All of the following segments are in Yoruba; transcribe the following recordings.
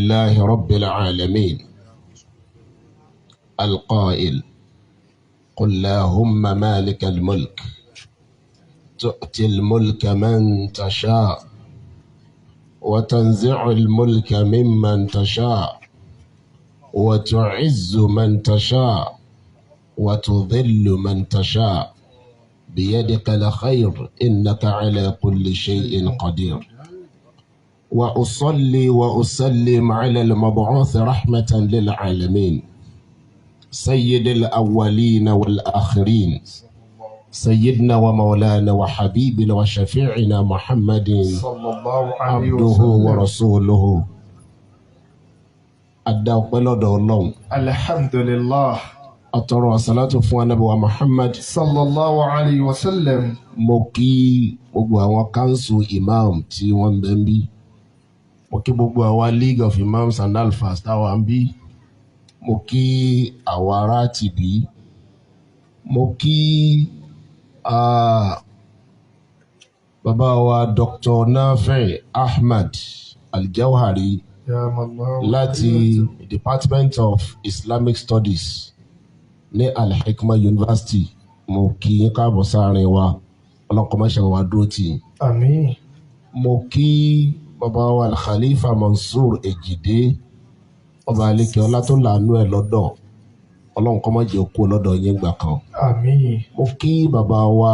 لله رب العالمين القائل: قل اللهم مالك الملك تؤتي الملك من تشاء وتنزع الملك ممن تشاء وتعز من تشاء وتذل من تشاء بيدك الخير إنك على كل شيء قدير. وأصلي وأسلم على المبعوث رحمة للعالمين، سيد الأولين والآخرين، سيدنا ومولانا وحبيبنا وشفيعنا محمد صلى الله عليه عبده وسلم. ورسوله. Adá ọpẹ́ lọ́dọ̀ Ọlọ́run. الحمد لله. Àtọrọ àsálátù fún Ànábì wa Muhammad. صلى الله عليه وسلم. Mo kí gbogbo àwọn council imam tí wọ́n ń bẹ ń bí. Mo kí gbogbo àwa League of Imams and Alfas táwa ń bí. Mo kí àwa ará tìbí. Mo kí bàbá wa Dr. Nafi Ahmad Aljawhari يا الله láti Department of Islamic Studies ní Al-Hikmah University. Mo kí yín káàbọ̀ sáàrin wa. Ọlọ́kọ̀ọ́mọṣẹ́ wa dúró tì yín. آمين. Mo kí bàbá wa Al-Khalifa Mansour Ejide, ọba aleke ọlá tó làánú ẹ̀ lọ́dọ̀. Ọlọ́run kó má jẹ́ kú lọ́dọ̀ yín gbà kan. آمين. Mo kí bàbá wa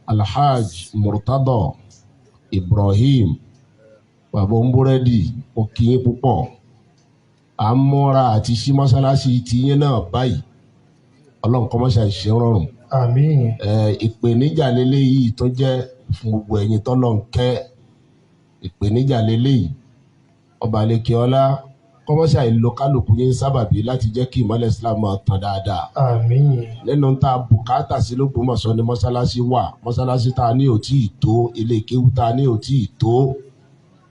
Alhaj Murtado Ibrahim, bàbá òǹbúrẹ́dì. Mo kí yín púpọ̀. À ń múra àti ṣí mọ́ṣáláṣí tiyín náà báyìí. Ọlọ́run kó má ṣe àìṣe rọrùn. آمين. Ìpèníjà leléyìí tó jẹ́ fún gbogbo ẹ̀yin tọ́lọ̀ ń kẹ́. Ìpèníjà leléyìí. Ọba aleke ọlá kọ́mọ́ṣà ìlò kálukú yín sábàbí láti jẹ́ kí ìmọ́lẹ̀ Islam máa tàn dáadáa. آمين. Nínú tá a bùkátà sí l'Ógbómọ̀ṣọ́ ni mọ́ṣáláṣí wà. Mọ́ṣáláṣí tá a ní ò tí ì tó, ilé kéwú tá a ní ò tí ì tó.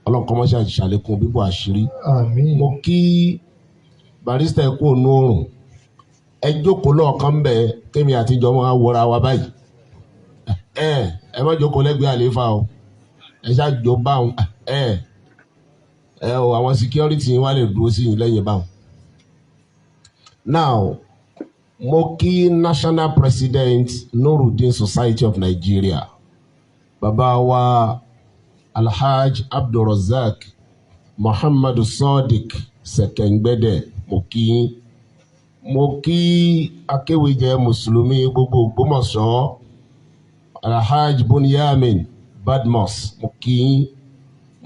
Ọlọ́run kọ́mọ́ṣà ìṣàlékún bíbọ̀ àṣírí. آمين. Mo kí barista, ẹ kú ònú òrùn. Ẹ jókòó lọ́ọ̀kan ń bẹ̀ kémi àtijọ́ máa wọra wa báyìí. Ẹ má jókòó lẹ́gbẹ̀ẹ́ àlééfà o, ẹ ṣáàjò báwọn. Ẹ o, àwọn security yín wá lè dúró sí yín lẹ́yìn báwọn. Now, mo kí National President, Nurudeen Society of Nigeria, bàbá wa Alhaj Abdulrazak Muhammadu Sadiq Sẹ̀kẹ̀ngbẹ́dẹ̀. Mo kí yín. Mo kí akéwìjẹ mùsùlùmí gbogbo Ògbómọ̀ṣọ́, Alhaj Bunyamin Badmus. Mo kí yín.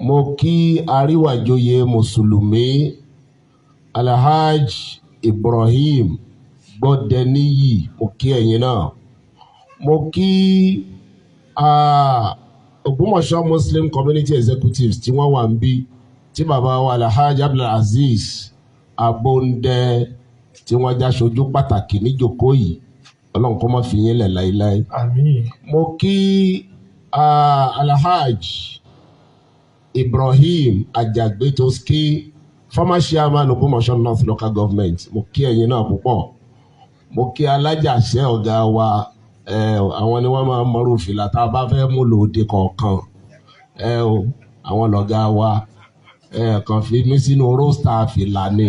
Mo kí aríwájòyè mùsùlùmí, Alhaj Ibrahim Gbọ́dẹníyì. Mo kí ẹ̀yin náà. Mo kí Ògbómọ̀ṣọ́ Muslim Community Executives tí wọ́n wà ń bí, tí bàbá wa Alhaj Abdulaziz Abóńdé tí wọ́n já ṣojú pàtàkì níjókòó yìí. Ọlọ́run kó má fi yín lẹ̀ láéláé. آمين. Mo kí Alhaj Ibrahim Ajagbetoski, former chairman, Ògbómọ̀ṣọ́ North Local Government. Mo kí ẹ̀yin náà púpọ̀. Mo kí alájàṣẹ́ ọ̀gá wa. Àwọn ni wọ́n máa ń mọrú fìlà tá a bá fẹ́ mú lòde kọ̀ọ̀kan. Ẹ o, àwọn lọ̀gá wa. Kàn fi mí sínú roster fìlà ni.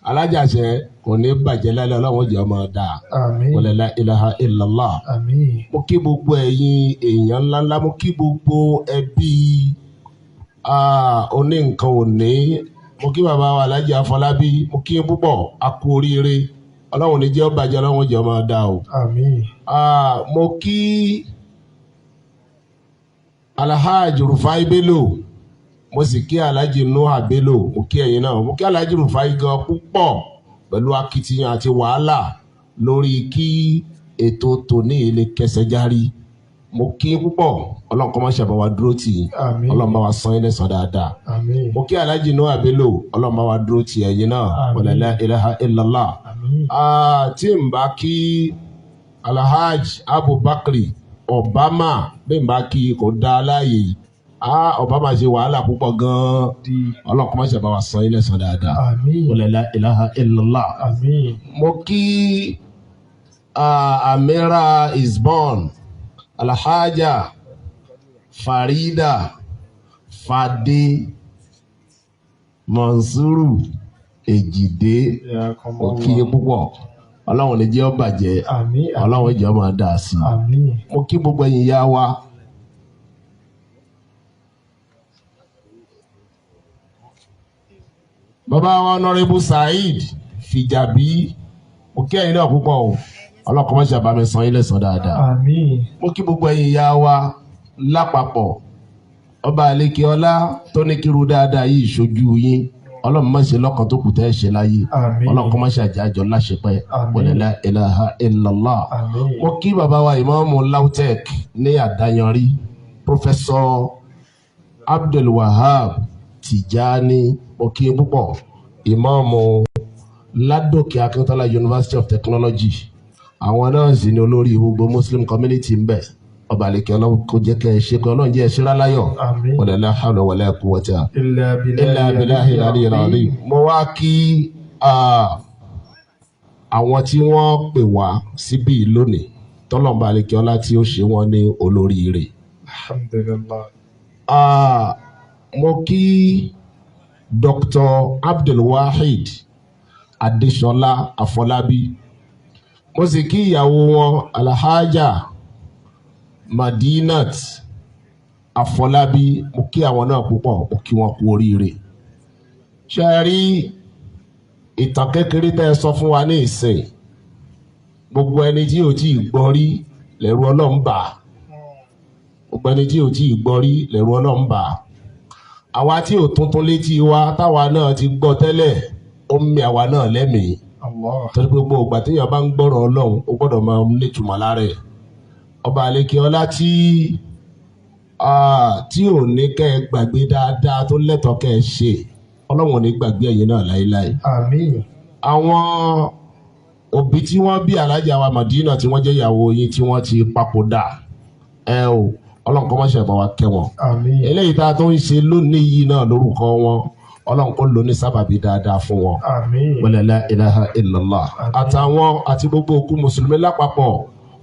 Alájàṣẹ́ kò ní bàjẹ́ lálẹ́. Ọlọ́run jẹ́ ọmọ dáa. آمين. Wala la ilaha illallah. آمين. Mo kí gbogbo ẹ̀yin èèyàn ńláńlá. Mo kí gbogbo ẹbí oní nǹkan òní. Mo kí bàbá wa Alhaji Afọlábí. Mo kí yín púpọ̀. A kú oríire. Ọlọ́run ní jẹ́ ó bàjẹ́. Ọlọ́run jẹ́ ọmọ dáa o. آمين. Mo kí Alhaji Rufai Bello. Mo sì kí Alhaji Nuha Bello. Mo kí ẹ̀yin náà. Mo kí Alhaji Rufai gan púpọ̀ pẹ̀lú akitiyan àti wàhálà lórí kí ètò tòní ilé kẹsẹ̀ járí. Mo kí púpọ̀. Ọlọ́run kó má ṣe bá wa dúró tì í. آمين. Ọlọ́run bá wa san ilé san dáadáa. آمين. Mo kí Alhaji Nuha Bello. Ọlọ́run bá wa dúró tì ẹ̀yin náà. Àmín. Wala la ilaha illallah. آمين. Tí n bá kí Alhaj Abubakar Obama, bí n bá kí kò dá láàyè yìí. Obama ṣe wàhálà púpọ̀ gan-an. Ọlọ́run kó má ṣe bá wa san ilé san dáadáa. آمين. Wala la ilaha illallah. آمين. Mo kí Amira Isbon, Alhaja Farida Fade. Mọ̀nsúrù Èjìdé, mo kí yín púpọ̀. Ọlọ́run ní jẹ́ ó bàjẹ́. Àmín. Ọlọ́run jẹ́ ó máa dà sí i. Àmín. Mo kí gbogbo ẹ̀yin ìyá wa. Bàbá wa Honorable Saheed Fìjàbí, mo kí ẹ̀yin náà púpọ̀ o. Ọlọ́kọ̀ máa ṣàbámi san yín lẹ́san dáadáa. Àmín. Mo kí gbogbo ẹ̀yin ìyá wa lápapọ̀. Ọba àlekè ọlá tó ní kíru dáadáa yìí ṣojú yín. Ọlọ́run má ṣe lọ́kàn tó kù tẹ́ ẹ ṣe láyé. Àmín. Ọlọ́run kó má ṣe àjájọ láṣepẹ́. Àmín. Wala ilaha illallah. Àmín. Mo kí bàbá wa ìmáàmù LAUTECH ní àdáyanrí, Professor Abdulwahab Tijani, mo kí yín púpọ̀. Ìmáàmù Ládòkè Akíntọ́lá University of Technology, àwọn náà sì ni olórí gbogbo Muslim community ń bẹ. Ọba àlekè Ọlọ́run kó jẹ́ kẹ́ ẹ ṣe, kí Ọlọ́run jẹ́ ẹ ṣe ráláyọ̀. Àmín. Wala la hawla wala quwwata Illa billahi illa billahi al-aliyyil azim. Mo wá kí àwọn tí wọ́n pè wá síbí lónìí, tọ́lọ́mbà àlekè ọlá tí ó ṣe wọ́n ní olóríire. Alhamdulillah. Mo kí Dr. Abdulwahid Adesola Afọlábí, mo sì kí ìyàwó wọn Alhaja Madinat Afọlábí, mo kí àwọn náà púpọ̀, mo kí wọn kú oríire. Ṣe é rí ìtàn kékeré tẹ́ ẹ sọ fún wa ní ìsìn, gbogbo ẹni tí ò tí ì gbọ́ rí lẹ́rù Ọlọ́run bà, gbogbo ẹni tí ò tí ì gbọ́ rí lẹ́rù Ọlọ́run bà. Àwa tí ò tuntun létí wa táwa náà ti gbọ́ tẹ́lẹ̀, ó ń mi àwa náà lẹ́mìí. Allah. Torí pé gbogbo ìgbà téèyàn bá ń gbọ́rọ̀ Ọlọ́run, ó gbọ́dọ̀ máa nítumọ̀ lára ẹ̀. Ọba àlekè ọlá tí ò ní kẹ́ ẹ gbàgbé dáadáa tó lẹ́tọ̀ọ́ kẹ́ ẹ ṣe, Ọlọ́run ò ní gbàgbé ẹ̀yin náà láéláé. Àmín. Àwọn òbí tí wọ́n bí Alájà wa Madina tí wọ́n jẹ́ ìyàwó yín tí wọ́n ti papòdà, ẹ o, Ọlọ́run kó má ṣe bá wa kẹ́ wọn. Àmín. Eléyìí tá a tó ń ṣe lónìí yìí náà lórúkọ wọn, Ọlọ́run kó lò ní sábàbí dáadáa fún wọn. Àmín. Wala la ilaha illallah. Àmín. Àtàwọn àti gbogbo òkú mùsùlùmí lápapọ̀,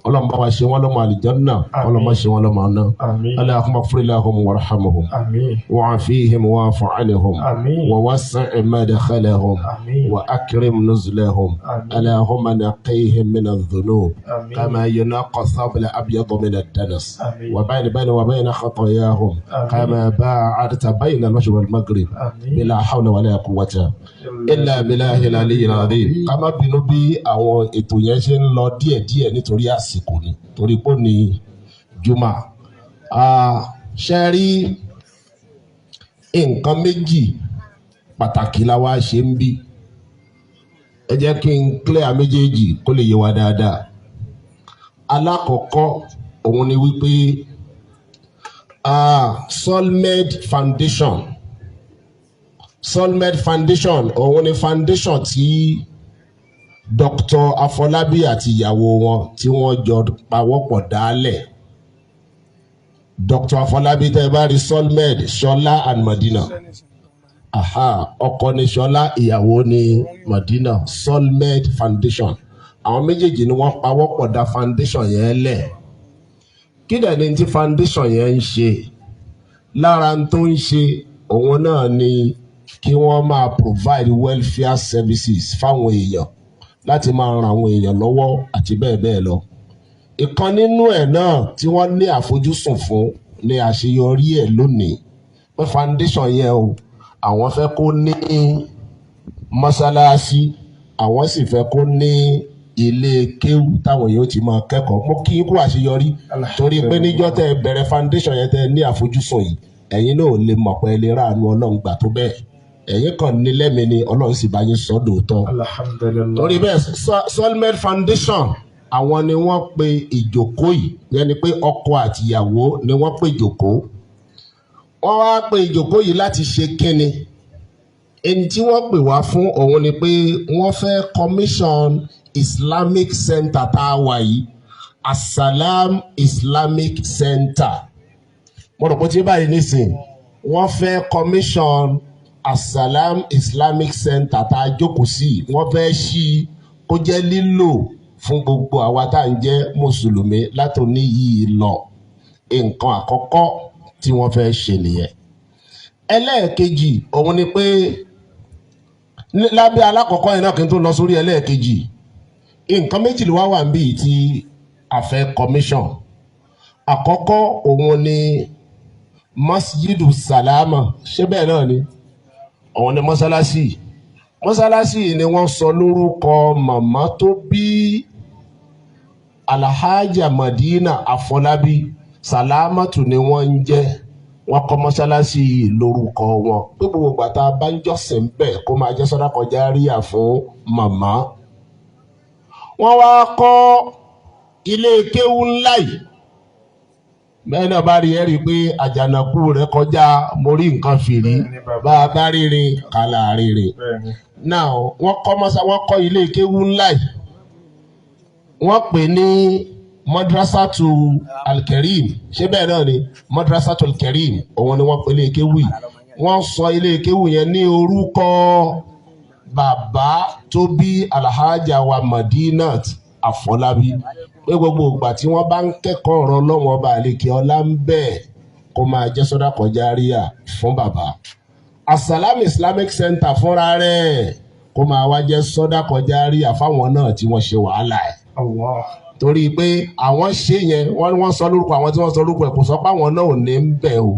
Ọlọ́run bá wa ṣe wọ́n lọ́mọ àlìjánná, Àmín. Ọlọ́run bá ṣe wọ́n lọ́mọ ọ̀nà. Àmín. Allahumma ighfir lahum warhamhum. Àmín. وعافيهم واعف عنهم. آمين. ووسع مدخلهم. آمين. وأكرم نزلهم. آمين. اللهم نقيهم من الذنوب آمين. كما ينقى الثوب الأبيض من الدنس. آمين. وبين بين وبين خطاياهم آمين. كما باعدت بين المشرق والمغرب. آمين. بلا حول ولا قوة إلا بالله العلي العظيم. Ká má bínú bí àwọn ètò yẹn ṣe ń lọ díẹ̀díẹ̀ nítorí àsìkò ni, torí pé ó ní juma. Ṣe rí nǹkan méjì pàtàkì la wá ṣe ń bí. Ẹ jẹ́ kí n clear méjèèjì kó lè yé wa dáadáa. Alákọ̀ọ́kọ́ òun ni wípé Solmed Foundation, Solmed Foundation òun ni foundation tí Dr. Afọlábí àti ìyàwó wọn tí wọ́n jọ pawọ́pọ̀ dálẹ̀. Dr. Afọlábí, tẹ́ ẹ bá rí Solmed, Ṣọlá and Madina, aha, ọkọ ni Ṣọlá, ìyàwó ni Madina. Solmed Foundation, àwọn méjèèjì ni wọ́n pawọ́pọ̀ dá foundation yẹn lẹ̀. Kí dẹ̀ ni tí foundation yẹn ń ṣe? Lára tó ń ṣe òun náà ni kí wọ́n máa provide welfare services fáwọn èèyàn, láti máa ran àwọn èèyàn lọ́wọ́ àti bẹ́ẹ̀ bẹ́ẹ̀ lọ. Ìkan nínú ẹ̀ náà tí wọ́n ní àfojúsùn fún ní àṣeyọrí ẹ̀ lónìí pé foundation yẹn o, àwọn fẹ́ kó ní mọ́sálásí, àwọn sì fẹ́ kó ní ilé kéwú táwọn èèyàn ti máa kẹ́kọ̀ọ́. Mo kí kú àṣeyọrí, torí pé níjọ́ tẹ́ ẹ bẹ̀rẹ̀ foundation yẹn, tẹ́ ẹ ní àfojúsùn yìí, ẹ̀yin náà ò lè mọ̀ pé ẹ lè ráàánú Ọlọ́run gbà tó bẹ́ẹ̀. Ẹ̀yin kàn ní lẹ́mìí ni, Ọlọ́run sì bá yín sọ dòótọ́. Alhamdulillah. Torí bẹ́ẹ̀, Solmed Foundation, àwọn ni wọ́n pe ìjókòó yìí, yẹn ni pé ọkọ àtìyàwó ni wọ́n pe ìjókòó. Wọ́n wá pe ìjókòó yìí láti ṣe kíni? Ẹni tí wọ́n pè wá fún òun ni pé wọ́n fẹ́ commission Islamic Center tá a wà yìí, Asalam Islamic Center. Mo rò pé tí báyìí nísìn, wọ́n fẹ́ commission Asalam Islamic Center tá a jókòó sí, wọ́n fẹ́ ṣí kó jẹ́ lílò fún gbogbo àwa tá à ń jẹ́ mùsùlùmí látòní yìí lọ. Nǹkan àkọ́kọ́ tí wọ́n fẹ́ ṣe nìyẹn. Ẹlẹ́ẹ̀kejì òun ni pé Lábẹ́ alákọ̀ọ́kọ́ yẹn náà, kí n tó lọ sórí ẹlẹ́ẹ̀kejì, nǹkan méjì ló wá wà níbí tí a fẹ́ commission. Àkọ́kọ́, òun ni Masjidu Salama. Ṣé bẹ́ẹ̀ náà ni? Òun ni mọ́sálásí. Mọ́sálásí ni wọ́n sọ lórúkọ màmá tó bí Alhaja Madina Afọlábí. Salamatu ni wọ́n ń jẹ́. Wọ́n kọ́ mọ́sálásí yìí lórúkọ wọn, pé gbogbo ìgbà tá a bá ń jọ́sìn bẹ́ẹ̀, kó máa jẹ́ sàdákà járíyà fún màmá. Wọ́n wá kọ́ ilé kéwú ńlá yìí. Bẹ́ẹ̀ náà bá rí, ẹ rí i pé àjànàkú rẹ̀ kọjá mo rí nǹkan fìrí. Bẹ́ẹ̀ni, bàbá. Bá a bá rírin kàlà rírin. Now, wọ́n kọ́ ilé kéwú ńlá yìí, wọ́n pè ní Madrasatu Alkerim. Ṣé bẹ́ẹ̀ náà ni? Madrasatu Alkerim, òun ni wọ́n pè ilé kéwú yìí. Wọ́n sọ ilé kéwú yẹn ní orúkọ bàbá tó bí Alhaja wa Madinat Àfọlábí, pé gbogbo ìgbà tí wọ́n bá ń kẹ́kọ̀ọ́ ọ̀rọ̀ Ọlọ́run Ọba àlekè ọlá ń bẹ̀, kó máa jẹ́ sàdákà járíyà fún bàbá. Asalam Islamic Center fúnra rẹ̀, kó máa wá jẹ́ sàdákà járíyà fáwọn náà tí wọ́n ṣe wàhálà ẹ̀. Allah. Torí pé àwọn ṣe yẹn, wọ́n sọ lórúkọ àwọn tí wọ́n sọ lórúkọ ẹ̀, kò sọ pé àwọn náà ò ní ń bẹ̀ o.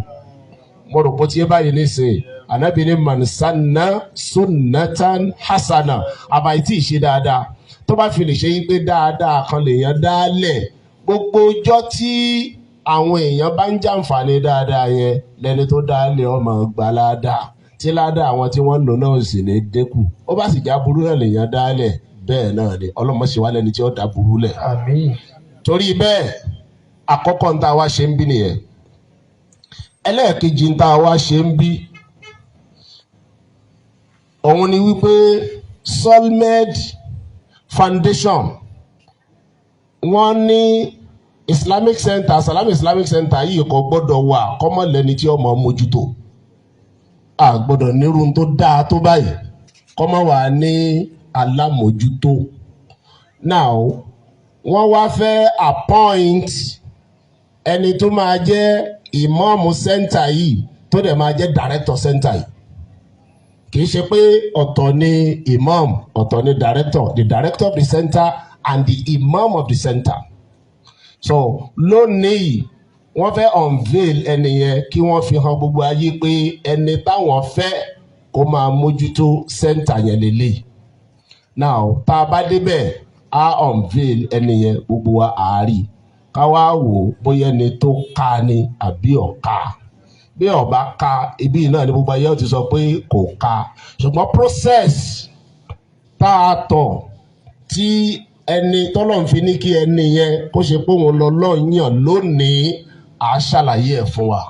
Mo rò pé tí ẹ báyìí nísìnyí, Ànábì ní man sanna sunnatan hasana, àbáyé tí ì ṣe dáadáa, tó bá fi lè ṣe yín pé dáadáa kan lèèyàn dálẹ̀, gbogbo ọjọ́ tí àwọn èèyàn bá ń jàǹfààní dáadáa yẹn, lẹni tó dálẹ̀ ọmọ gbà ládàá, tí ládàá àwọn tí wọ́n ń lò náà sì ní dínkù. Ó bá sì já burú náà lèèyàn dálẹ̀, bẹ́ẹ̀ náà ni. Ọlọ́mọ ṣe wá lẹ́ni tí ó dá burú lẹ̀. Àmín. Torí bẹ́ẹ̀, àkọ́kọ́ ń tá a wá ṣe ń bí nìyẹn. Ẹlẹ́ẹ̀kejì ń tá a wá ṣe ń bí, òun ni wípé Solmed Foundation, wọ́n ní Islamic Center, Salam Islamic Center yìí kò gbọ́dọ̀ wà kọ́mọ lẹ́ni tí ọmọ mójútó. A gbọ́dọ̀ nírun tó dáa tó báyìí kọ́mọ wà ní alámójútó. Now, wọ́n wá fẹ́ appoint ẹni tó máa jẹ́ ìmọ̀ọ́mù center yìí, tó dẹ̀ máa jẹ́ director center yìí. Kì í ṣe pé ọ̀tọ̀ ni imam, ọ̀tọ̀ ni director. The director of the center and the imam of the center. So lónìí, wọ́n fẹ́ unveil ẹni yẹn, kí wọ́n fi hàn gbogbo ayé pé ẹni táwọn fẹ́ kó máa mójútó center yẹn lélẹ́yìí. Now, tá a bá débẹ̀, á unveil ẹni yẹn, gbogbo wa àárí, ká wá wò ó bóyá ẹni tó ká ni àbí ọ̀ka. Bí ọba ká, ibi náà ni gbogbo ayé ó ti sọ pé kò ká. Ṣùgbọ́n process tá a tọ̀ tí ẹni tọ́lọ́run fi ní kí ẹni yẹn kó ṣe pé òun lọ lọ́ọ̀yàn lónìí, à á ṣàlàyé ẹ̀ fún wa,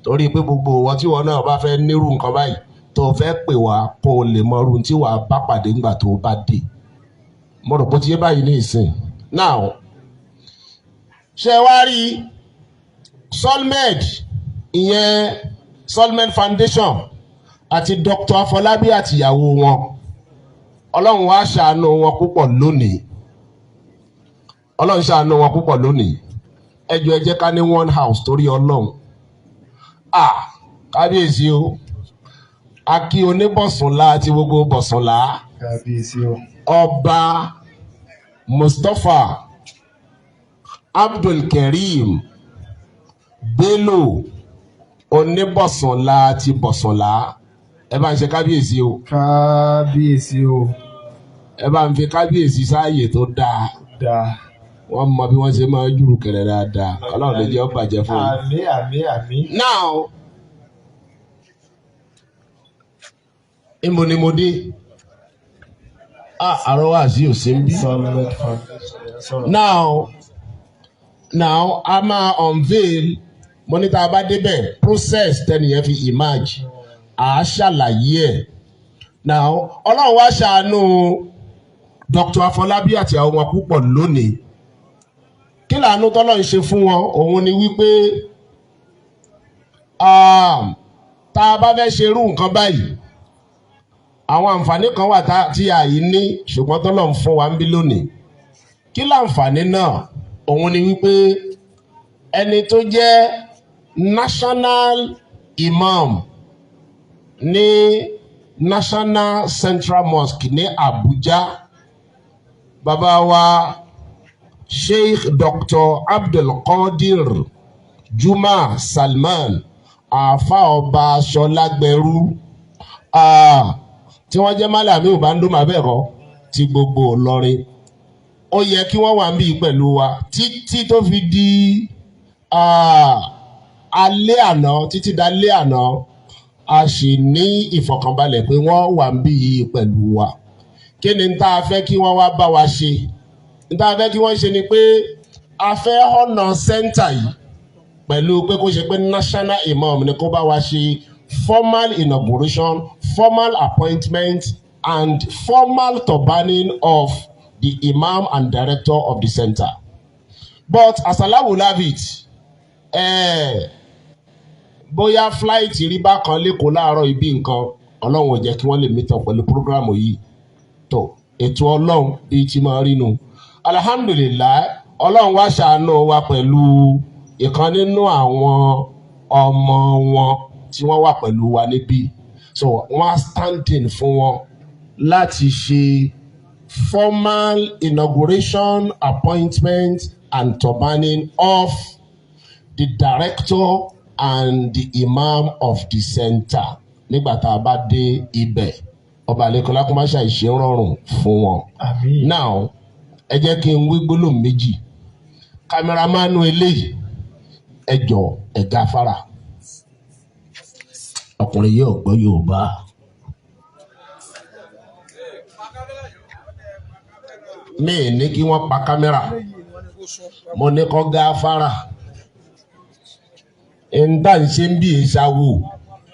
torí pé gbogbo wọn tí wọn náà bá fẹ́ nírú nǹkan báyìí, tó fẹ́ pè wá, kó o lè mọ irú tí wàá bá pàdé ńgbà tó o bá dé. Mo rò pé ó ti yé báyìí ní ìsìn. Now, ṣé wá rí Solmed, ìyẹn Solmed Foundation àti Dr. Afọlábí àtìyàwó wọn, Ọlọ́run wá ṣàánú wọn púpọ̀ lónìí. Ọlọ́run ṣàánú wọn púpọ̀ lónìí. Ẹ jọ̀ọ́, ẹ jẹ́ ká ní one house torí Ọlọ́run. Ah, kábíyèsí o! A kí oníbọ̀sùnlá àti gbogbo bọ̀sùnlá. Kábíyèsí o. Ọba Mustapha Abdulkareem Bello, oníbọ̀sùnlá ti bọ̀sùnlá, ẹ bá ń ṣe kábíyèsí o. Kábíyèsí o. Ẹ bá ń fi kábíyèsí sáàyè tó dáa. Dáa. Wọ́n mọ bí wọ́n ṣe máa ń jùrù kẹrẹ dáadáa. Ọlọ́run lè jẹ́ ó bàjẹ́ fún yín. Àmín, àmín, àmín. Now, níbo ni mo dé? Ah, àrọ́wá sí òsì ń bí. Solmed Foundation sọ̀rọ̀. Now, a máa unveil. Mo ní tá a bá débẹ̀, process tẹnìyẹn fi emerge, à á ṣàlàyé ẹ̀. Now, Ọlọ́run wá ṣàánú Dr. Afọlábí àti àwọn wọn púpọ̀ lónìí. Kí làánú tọ́lọ́ ń ṣe fún wọn? Òun ni wípé tá a bá fẹ́ ṣe irú nǹkan báyìí, àwọn àǹfààní kan wà tí a yìí ní, ṣùgbọ́n tọ́lọ́ ń fún wa ń bí lónìí. Kí láǹfààní náà? Òun ni wípé ẹni tó jẹ́ national imam ní National Central Mosque ní Abuja, bàbá wa Sheikh Dr. Abdulkadir Juma Salman, àáfà ọba Ṣọlágbẹrú, tí wọ́n jẹ́ Malami Ubandoma bẹ́ẹ̀ kọ́ ti gbogbo Ìlọrin. Ó yẹ kí wọ́n wà níbí pẹ̀lú wa títí tó fi di alẹ́ àná, títí dalẹ́ àná. A sì ní ìfọ̀kànbalẹ̀ pé wọ́n wà níbí yìí pẹ̀lú wa. Kí ni tá a fẹ́ kí wọ́n wá bá wa ṣe? N tá a fẹ́ kí wọ́n ṣe ni pé a fẹ́ honour center yìí pẹ̀lú pé kó ṣe pé national imam ni kó bá wa ṣe formal inauguration, formal appointment and formal turbaning of the imam and director of the center. But as Allah will have it, bóyá flight rí bákan lẹ́kọ̀ọ́ láàárọ̀ ibi nǹkan, Ọlọ́run ò jẹ́ kí wọ́n lè meet up pẹ̀lú program yìí. Tó ètò Ọlọ́run bíi ti máa rí nu, alhamdulillahi, Ọlọ́run wá ṣàánú wa pẹ̀lú ìkan nínú àwọn ọmọ wọn tí wọ́n wà pẹ̀lú wa níbí. So wọ́n á standing fún wọn láti ṣe formal inauguration, appointment and turbaning of the director and the imam of the center nígbà tá a bá dé ibẹ̀. Ọba àlekọlá kó má ṣàìṣe rọrùn fún wọn. Àmín. Now, ẹ jẹ́ kí n wí gbólóhùn méjì. Cameraman eléyìí, ẹ jọ, ẹ gáfárà. Ọkùnrin yìí ò gbọ́ Yorùbá. Mi ní kí wọ́n pa camera, mo ní kó gáfárà. Níta ń ṣe ń bí ìṣàwò,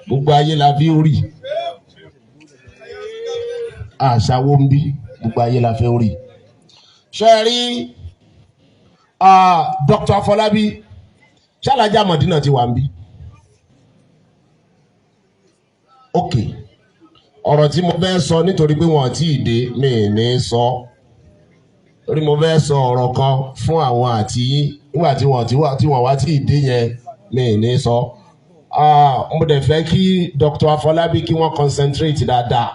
gbogbo ayé la fi ń rí àṣàwò ń bí, gbogbo ayé la fi ń rí. Ṣe é rí Dr. Afọlábí ṣàlàjà Mọ̀dínà ti wà ń bí? Ok, ọ̀rọ̀ tí mo fẹ́ sọ, nítorí pé wọn ò tí ì dé, mi ì ní sọ, torí mo fẹ́ sọ ọ̀rọ̀ kan fún àwọn àti yín nígbà tí wọ́n tí wọ́n wá tí ì dé yẹn, mi ì ní sọ. Mo dẹ̀ fẹ́ kí Dr. Afọlábí kí wọ́n concentrate dáadáa.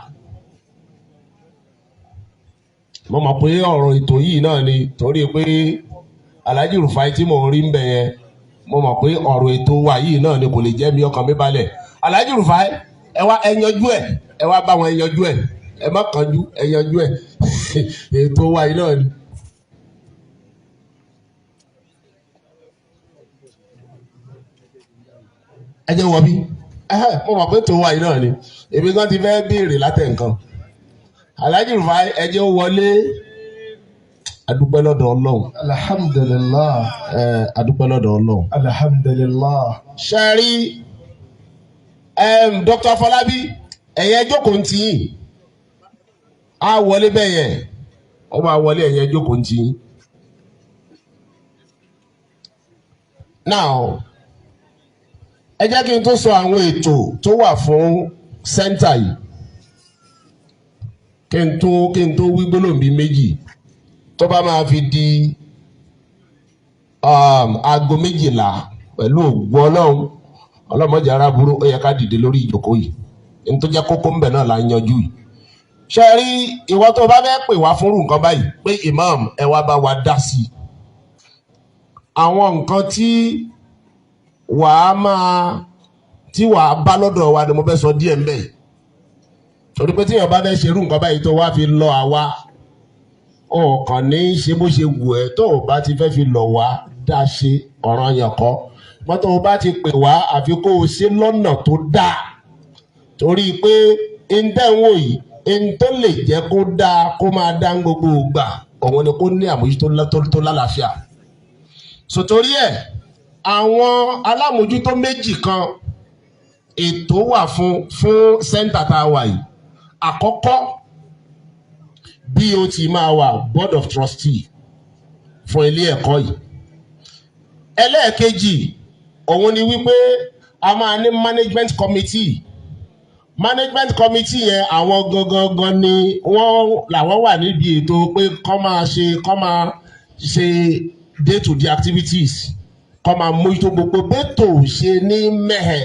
Mo mọ̀ pé ọ̀rọ̀ ètò yìí náà ni, torí pé Alhaji Rufai tí mò ń rí ń bẹ̀ yẹn, mo mọ̀ pé ọ̀rọ̀ ètò wa yìí náà ni, kò lè jẹ́ mi ọkàn mi balẹ̀. Alhaji Rufai, ẹ wá, ẹ yanjú ẹ, ẹ wá bá wọn yanjú ẹ, ẹ má kánjú, ẹ yanjú ẹ. Ètò wa yìí náà ni. Ẹ jẹ́ wọ bí mo mọ̀ pé ètò wa yìí náà ni. Èmi gan ti fẹ́ béèrè látẹ̀ nǹkan. Alhaji Rufai, ẹ jẹ́ ó wọlé. Adúpẹ́ lọ́dọ̀ Ọlọ́run. Alhamdulillah. Ẹ adúpẹ́ lọ́dọ̀ Ọlọ́run. Alhamdulillah. Ṣe rí Dr. Afọlábí, ẹ̀yẹ jókòó ń tì yín, á wọlé bẹ́ẹ̀ yẹn, ó máa wọlé, ẹ̀yẹ jókòó ń tì yín. Now, ẹ jẹ́ kí n tó sọ àwọn ètò tó wà fún center yìí, kí n tó wí gbólóhùn bíi méjì. Tó bá máa fi di aago 12, pẹ̀lú ògbó Ọlọ́run, ọlọ́mọdé aráburú, ó yẹ ká dìde lórí ìjókòó yìí. Ní tó jẹ́ kókó ńbẹ̀ náà là ń yanjú yìí. Ṣe rí ìwọ tó bá fẹ́ pè wá fúnrú nǹkan báyìí pé imam, ẹ wá bá wa dá sí i, àwọn nǹkan tí wàá máa tí wàá bá lọ́dọ̀ wa ni mo fẹ́ sọ díẹ̀ ńbẹ̀ yìí. Torí pé tíyàn bá fẹ́ ṣerú nǹkan báyìí tó wá fi lọ àwa, ọ̀kan ní í ṣe bó ṣe wù ẹ́. Tó o bá ti fẹ́ fi lọ̀ wá dá ṣe ọ̀ràn yẹn kọ́ mọ́tò, o bá ti pè wá, àfi kó o ṣe lọ́nà tó dáa, torí pé ntẹ́wọ̀n yìí, ntọ́ lè jẹ́ kó dáa, kó máa dá gbogbo ìgbà, òun ni kó ní àmójútó tó lálàáfíà. Sòtórí ẹ̀, àwọn alámòjútó méjì kan ètò wà fún center tá a wà yìí. Àkọ́kọ́, BOT máa wà, board of trustee fún ilé ẹ̀kọ́ yìí. Ẹlẹ́ẹ̀kejì, òun ni wípé a máa ní management committee. Management committee yẹn, àwọn gangan gan ni wọ́n làwọn wà níbi ètò pé kọ́ máa ṣe day to day activities, kọ́ máa mójútó gbogbo bẹ́tò ṣe ní mẹ́hẹ̀.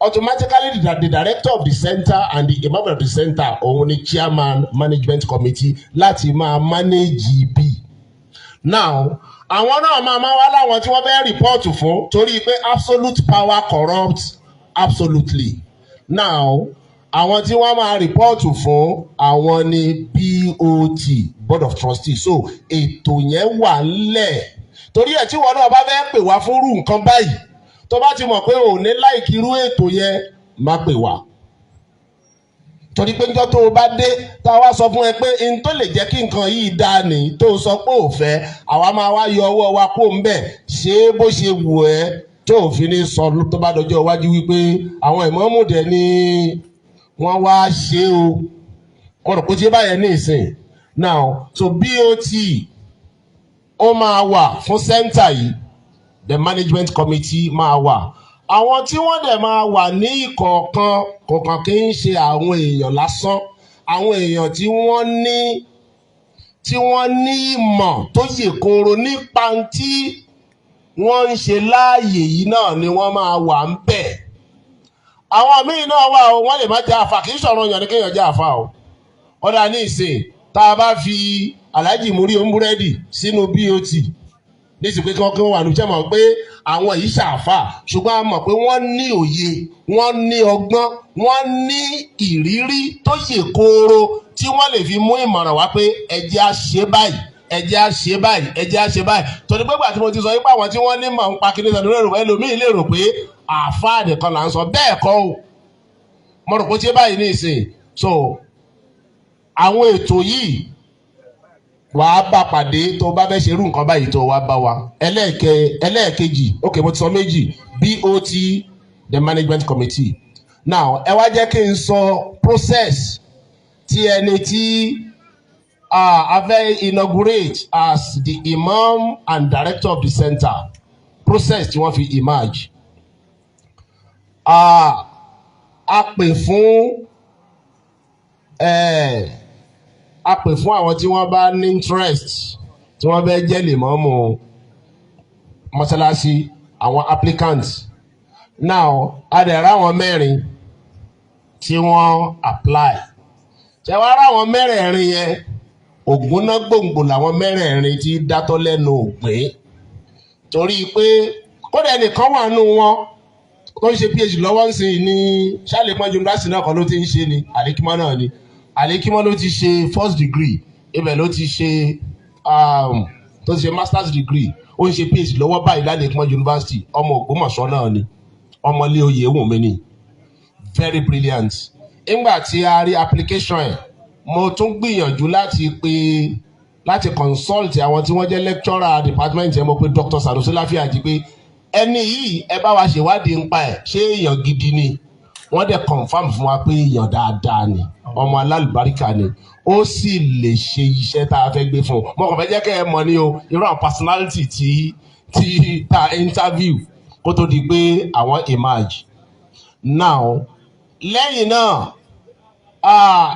Automatically, the director of the center and the imam of the center, òun ni chairman management committee láti máa manage ibi. Now, àwọn náà máa wá láwọn tí wọ́n fẹ́ report fún, torí pé absolute power corrupts absolutely. Now, àwọn tí wọ́n máa report fún, àwọn ni BOT, Board of Trustees. So ètò yẹn wà ńlẹ̀. Torí ẹ̀, tí wọn náà bá fẹ́ pè wá fún irú nǹkan báyìí, tó bá ti mọ̀ pé ò ní like irú ètò yẹn, má pè wá, torí pé níjọ́ tó o bá dé, tá a wá sọ fún ẹ pé n tó lè jẹ́ kí nǹkan yìí dáa ní, tó o sọ pé ò fẹ́, àwa máa wá yọ ọwọ́ wa kó ń bẹ̀ ṣé bó ṣe wù ẹ́, tó o fi ní sọ tó bá dọjọ́ iwájú wípé àwọn ìmáàmù dẹ̀ ni wọ́n wá ṣe o. Mo rò pé tí báyẹn ní ìsìn. Now, so BOT ó máa wà fún center yìí, the management committee máa wà. Àwọn tí wọ́n dẹ̀ máa wà ní ìkọ̀ọ̀kan kọ̀ọ̀kan kì í ṣe àwọn èèyàn lásán, àwọn èèyàn tí wọ́n ní ìmọ̀ tó yè kooro nípa tí wọ́n ń ṣe láàyè yìí náà ni wọ́n máa wà ń bẹ̀. Àwọn míì náà wà o, wọ́n lè má jẹ́ àfà. Kì í sọ̀rọ̀ yàn ní kéèyàn jẹ́ àfà o. Ọ̀dà ní ìsìn, tá a bá fi Alhaji Muri Oníbúrẹ́dì sínú BOT nísìsiyìí pé kí wọ́n wà ní sẹ́mọ̀ pé àwọn yìí ṣàfà, ṣùgbọ́n a mọ̀ pé wọ́n ní òye, wọ́n ní ọgbọ́n, wọ́n ní ìrírí tó yè kooro tí wọ́n lè fi mú ìmọ̀ràn wá pé ẹ jẹ́ á ṣe báyìí, ẹ jẹ́ á ṣe báyìí, ẹ jẹ́ á ṣe báyìí. Torí pé gbà tí mo ti sọ wípé àwọn tí wọ́n ní mọ̀ ń pa kíní sọ lórí ẹlòmíì lè rò pé àáfàá nìkan là ń sọ. Bẹ́ẹ̀ kọ́ o. Mo rò pé tí báyìí ní ìsìn. So àwọn ètò yìí, wàá bá pàdé tó bá fẹ́ ṣerú nǹkan báyìí tó wá bá wa. Ẹlẹ́ẹ̀kejì, ok, mo ti sọ méjì: BOT, the management committee. Now, ẹ wá jẹ́ kí n sọ process tí ẹni tí a fẹ́ inaugurate as the imam and director of the center, process tí wọ́n fi emerge. A pè fún àwọn tí wọ́n bá ní interest, tí wọ́n fẹ́ jẹ́ lèmọ́mù mọ́sálásí, àwọn applicants. Now, a dẹ̀ ráwọn mẹ́rin tí wọ́n apply. Ṣé wàá ráwọn mẹ́rẹ̀ẹ̀rin yẹn, ògúnná gbòǹgbò làwọn mẹ́rẹ̀ẹ̀rin tí dátọ́ lẹ́nu ògbìn, torí pé kódà ẹnìkan wà nù wọn tó ń ṣe PhD lọ́wọ́ ń sìn ní Ṣàlẹ́pọ̀n University náà kan ló ti ń ṣe ní Alikimọ́ náà ni. Alikimọ́ ló ti ṣe first degree, ibẹ̀ ló ti ṣe tó ti ṣe masters degree. Ó ń ṣe PhD lọ́wọ́ báyìí lálẹ́pọ̀n University. Ọmọ Ògbómọ̀ṣọ́ náà ni, ọmọlé oyè wùnmí ni, very brilliant. Nígbà tí a rí application ẹ̀, mo tún gbìyànjú láti pe, láti consult àwọn tí wọ́n jẹ́ lecturer department yẹn. Mo pe Dr. Sanusi Láfíàjì pé ẹni yìí, ẹ bá wa ṣèwádìí nípa ẹ̀, ṣé èèyàn gidi ni? Wọ́n dẹ̀ confirm fún wa pé èèyàn dáadáa ni, ọmọ alálùbáríkà ni, ó sì lè ṣe iṣẹ́ tá a fẹ́ gbé fún un. Mo kàn fẹ́ jẹ́ kẹ́ ẹ mọ̀ ní o, irú àwọn personality tí tá a interview kó tó di pé àwọn emerge. Now, lẹ́yìn náà,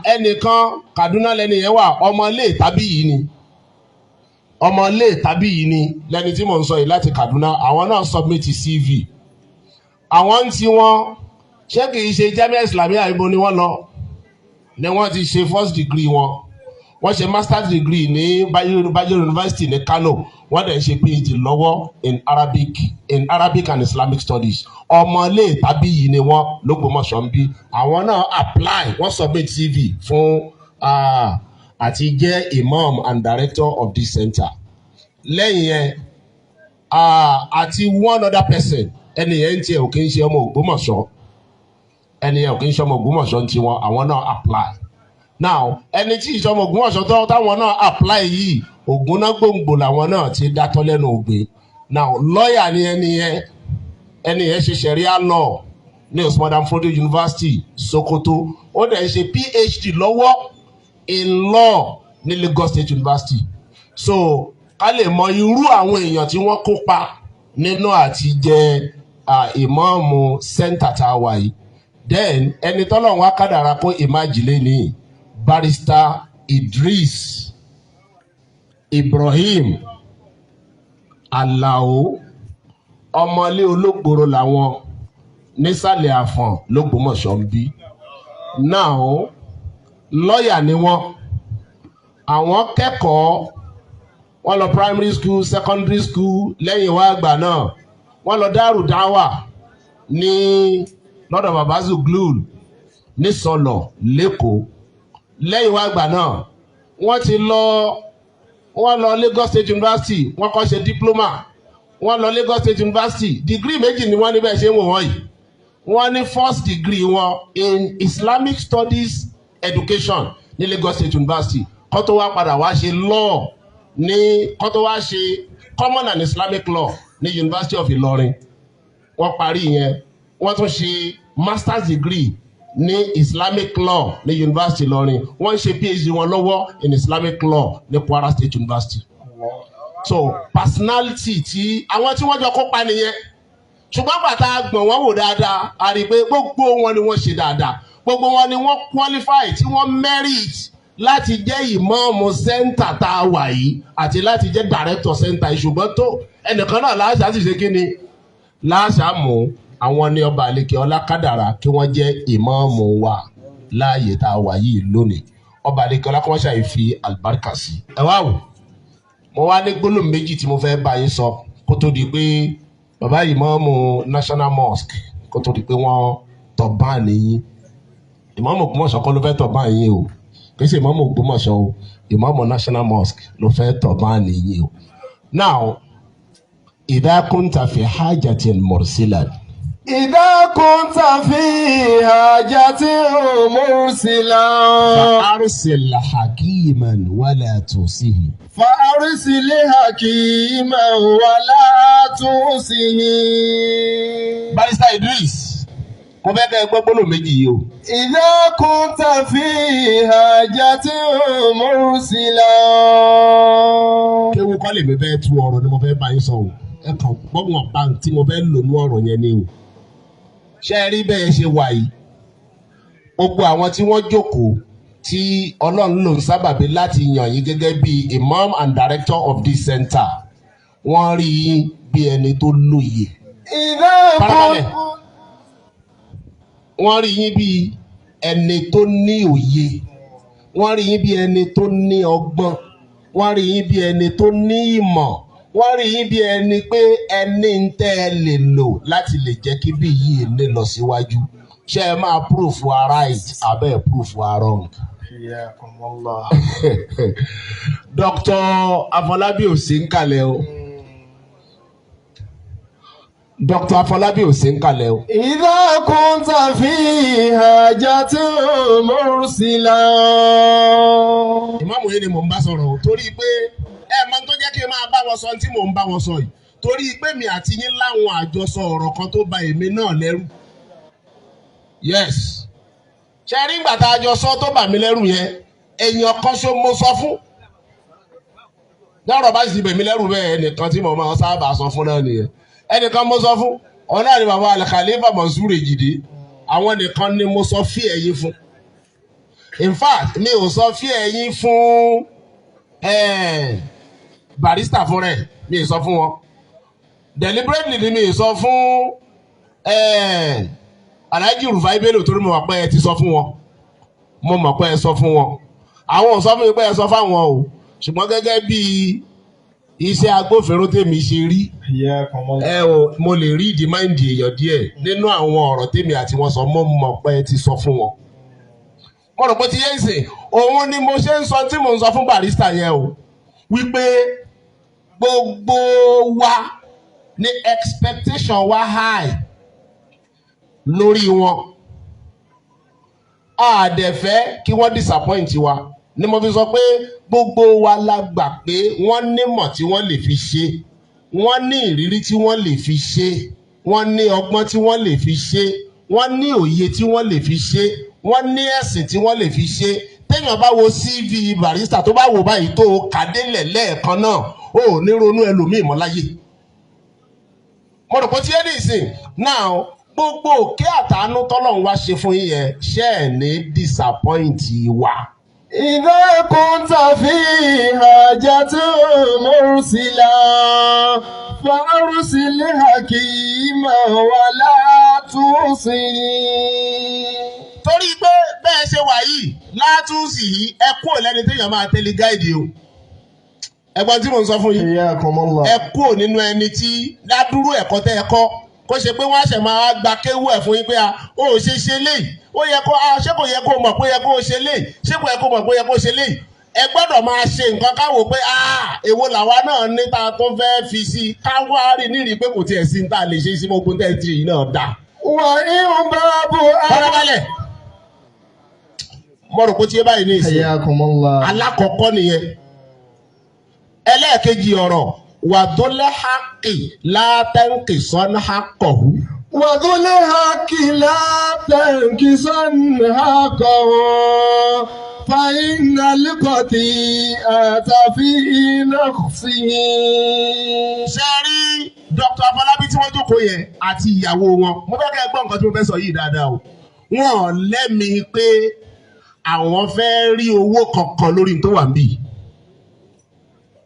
ẹnìkan, Kaduna lẹni yẹn wà, ọmọ ilé tàbí yìí ni, ọmọ ilé tàbí yìí ni lẹni tí mò ń sọ yìí láti Kaduna. Àwọn náà submit CV. Àwọn ń tí wọ́n ṣé kìí ṣe Jamia Islamiyah ibo ni wọ́n lọ ni wọ́n ti ṣe first degree wọn. Wọ́n ṣe masters degree ní Bayero University ní Kano. Wọ́n dẹ̀ ń ṣe PhD lọ́wọ́ in Arabic and Islamic Studies. Ọmọlé tàbí yìí ni wọ́n l'Ógbómọ̀ṣọ́ ń bí. Àwọn náà apply, wọ́n submit CV fún àti jẹ́ imam and director of this center. Lẹ́yìn yẹn, àti one other person. Ẹni yẹn ń tiẹ̀ ò kí ń ṣe ọmọ Ògbómọ̀ṣọ́, ẹni yẹn ò kí ń ṣe ọmọ Ògbómọ̀ṣọ́ ń tiwọn. Àwọn náà apply. Now, ẹni tí ìṣọmọ Ògbómọ̀ṣọ́ tó táwọn náà apply yìí, ògúnná gbòǹgbò làwọn náà ti dátọ́ lẹ́nu ògbé. Now, lọ́ọ̀yà ni ẹni yẹn. Ẹni yẹn ṣe Sharia law ní Usman Dan Fodio University, Sokoto. Ó dẹ̀ ń ṣe PhD lọ́wọ́ in law ní Lagos State University. So ká lè mọ irú àwọn èèyàn tí wọ́n kópa nínú àti jẹ ìmáàmù center tá a wà yìí. Then, ẹni tọ́lọ́run wá kádàrá kó emerge ní, Barrister Idris Ibrahim Alao, ọmọlé olóògbòrò làwọn. Nísàlẹ̀ Àfọ̀n l'Ógbómọ̀ṣọ́ ń bí. Now, lọ́ọ̀yà ni wọ́n. Àwọn kẹ́kọ̀ọ́, wọ́n lọ primary school, secondary school. Lẹ́yìn wá àgbà náà, wọ́n lọ Dáàrú Dáwà ní lọ́dọ̀ bàbá Zuglul ní Sọlọ̀ l'Ékòó. Lẹ́yìn wá àgbà náà, wọ́n ti lọ, wọ́n lọ Lagos State University, wọ́n kọ́ ṣe diploma. Wọ́n lọ Lagos State University, degree méjì ni wọ́n níbẹ̀ ṣe ń wò wọ́n yìí. Wọ́n ní first degree wọn in Islamic Studies Education ní Lagos State University, kó tó wá padà wá ṣe law ní, kó tó wá ṣe Common and Islamic Law ní University of Ilorin. Wọ́n parí yẹn, wọ́n tún ṣe master's degree ní Islamic Law ní University Ìlọrin. Wọ́n ń ṣe PhD wọn lọ́wọ́ in Islamic Law ní Kwara State University. So personality tí àwọn tí wọ́n jọ kópa nìyẹn. Ṣùgbọ́n bàtà gbọ̀n wọ́n wò dáadáa, a rí i pé gbogbo wọn ni wọ́n ṣe dáadáa, gbogbo wọn ni wọ́n qualify, tí wọ́n merit láti jẹ́ ìmọ̀ọ́mù center tá a wà yìí àti láti jẹ́ director center yìí. Ṣùgbọ́n tó ẹnìkan náà láṣà sì ṣe kí ni láṣà mú àwọn ní ọba àlekè ọlá kádàrá kí wọ́n jẹ́ ìmọ̀ọ́mù wa láàyè tá a wà yìí lónìí. Ọba àlekè ọlá kí wọ́n ṣàì fi àlùbáríkà sí. Ẹ wá wò, mo wá ní gbólóhùn méjì tí mo fẹ́ bá yín sọ kó tó di pé bàbá ìmọ̀ọ́mù National Mosque, kó tó di pé wọ́n tọ̀ bá nìyí. Ìmọ̀ọ́mù Ògbómọ̀ṣọ́ kọ́ ló fẹ́ tọ̀ bá yín o, kì í ṣe ìmọ̀ọ́mù Ògbómọ̀ṣọ́ o, ìmọ̀ọ́mù National Mosque ló fẹ́ tọ̀ bá nìyí o. Now, إذا كنت في حاجة مرسلا. إذا كنت في حاجة مرسلا. فأرسل حكيما ولا توصه. فأرسل حكيما ولا توصه. Barrister Idris, mo fẹ́ kẹ́ ẹ gbọ́ gbólóhùn méjì yìí o. إذا كنت في حاجة مرسلا. Kéwu kọ́ lèmi fẹ́ tú, ọ̀rọ̀ ni mo fẹ́ bá yín sọ o. Ẹ kàn gbọ́gbọ̀n bá tí mo fẹ́ lò ní ọ̀rọ̀ yẹn ni o. Ṣé ẹ rí bẹ́ẹ̀ ṣe wà yìí, gbogbo àwọn tí wọ́n jókòó tí Ọlọ́run lò ń sábàbí láti yàn yín gẹ́gẹ́ bí imam and director of this center, wọ́n rí yín bí ẹni tó lóye. إذا Farabalẹ̀. كنت Wọ́n rí yín bí ẹni tó ní òye, wọ́n rí yín bí ẹni tó ní ọgbọ́n, wọ́n rí yín bí ẹni tó ní ìmọ̀, wọ́n rí yín bí ẹni pé ẹni ń tẹ́ ẹ lè lò láti lè jẹ́ kí bí yìí ní lọ síwájú. Ṣé ẹ máa proof wa right abẹ́ ẹ̀ proof wa wrong? حياكم الله. Dr. Afọlábí ò sí ń kalẹ̀ o. Dr. Afọlábí ò sí ń kalẹ̀ o. إذا كنت في حاجة مرسلا. Ìmáàmù yìí ni mò ń bá sọ̀rọ̀ o, torí pé ẹ mọ tó jẹ́ kí n máa bá wọn sọ tí mò ń bá wọn sọ yìí, torí pé mi àti yín láwọn àjọsọ ọ̀rọ̀ kan tó ba èmi náà lẹ́rù. Yes, ṣe rí ìgbà tá a jọ sọ tó bà mí lẹ́rù yẹn, èèyàn kan ṣo mo sọ fún lọ́rọ̀ bá sì bẹ̀ mí lẹ́rù bẹ́ẹ̀, ẹnìkan tí mo máa sábà sọ fún náà nìyẹn. Ẹnìkan mo sọ fún ọ̀nà ni bàbá Al-Khalifa Mansur Ejide. Àwọn nìkan ni mo sọ fí ẹ̀yìn fún. In fact, mi ò sọ fí ẹ̀yìn fún barrister fún rẹ̀, mi ò sọ fún wọn deliberately ni. Mi ò sọ fún Alhaji Rufai Bello torí mo mọ̀ pé ẹ ti sọ fún wọn. Mo mọ̀ pé ẹ sọ fún wọn. Àwọn ò sọ fún mi pé ẹ sọ fáwọn o, ṣùgbọ́n gẹ́gẹ́ bí iṣẹ́ agbófinró tèmi ṣe rí, حياكم الله. Ẹ o, mo lè rí ìdí mind èèyàn díẹ̀ nínú àwọn ọ̀rọ̀ tèmi àti wọn sọ. Mo mọ̀ pé ẹ ti sọ fún wọn. Mo rò pé ti yé ìsìn. Òun ni mo ṣe ń sọ tí mò ń sọ fún barrister yẹn o, wípé gbogbo wa ní expectation wa high lórí wọn. A dẹ̀ fẹ́ kí wọ́n disappoint wa ni mo fi sọ pé gbogbo wa la gbà pé wọ́n nímọ̀ tí wọ́n lè fi ṣe, wọ́n ní ìrírí tí wọ́n lè fi ṣe, wọ́n ní ọgbọ́n tí wọ́n lè fi ṣe, wọ́n ní òye tí wọ́n lè fi ṣe, wọ́n ní ẹ̀sìn tí wọ́n lè fi ṣe. Téèyàn bá wo CV barrister, tó bá wò báyìí, tó kà délẹ̀ lẹ́ẹ̀kan náà, ó ò ní ronú ẹlòmíì mọ́ láyé. Mo rò pé tí ẹ ní ìsìn now, gbogbo òkè àtàánú tọ́lọ́run wá ṣe fún yín yẹn, ṣé ẹ̀ ní disappoint wa? إذا كنت في حاجة مرسلا فأرسل حكيما ولا توصني. Torí pé bẹ́ẹ̀ ṣe wà yìí látúnṣì yìí, ẹ kúrò lẹ́ni téèyàn máa tẹ́lẹ̀ guide o. Ẹ̀gbọ́n tí mò ń sọ fún yín? حياكم الله. Ẹ kúrò nínú ẹni tí ládùúrú ẹ̀kọ́ tẹ́ ẹ kọ́, kó ṣe pé wọ́n á ṣẹ̀ máa gba kéwú ẹ̀ fún yín pé a ó ṣe ṣe léyìí, ó yẹ kó a ṣé kò yẹ kó mọ̀ pé yẹ kó ṣe léyìí, ṣé kò yẹ kó mọ̀ pé yẹ kó ṣe léyìí. Ẹ gbọ́dọ̀ máa ṣe nǹkan káwò pé a èwo làwa náà ní ta tó fẹ́ fi sí i, káwá rí nírìí pé kò tiẹ̀ sí ní ta lè ṣe sí gbogbo tẹ́ ẹ ti yìí náà dà. وإن باب Farabalẹ̀, mo rò pé tí ẹ báyìí ní ìsìn. حياكم الله. Alákọ̀ọ́kọ́ nìyẹn. Ẹlẹ́ẹ̀kejì ọ̀rọ̀ وذو الحق لا تنقصن حقه. وذو الحق لا تنقصن حقه فإن القطيعة في نقصه. Ṣe rí Dr. Afọlábí tí wọ́n jókòó yẹn àti ìyàwó wọn, mo fẹ́ kẹ́ ẹ gbọ́ nǹkan tí mo fẹ́ sọ yìí dáadáa o. Wọ́n lẹ́mìí pé àwọn fẹ́ rí owó kankan lórí tó wà níbí,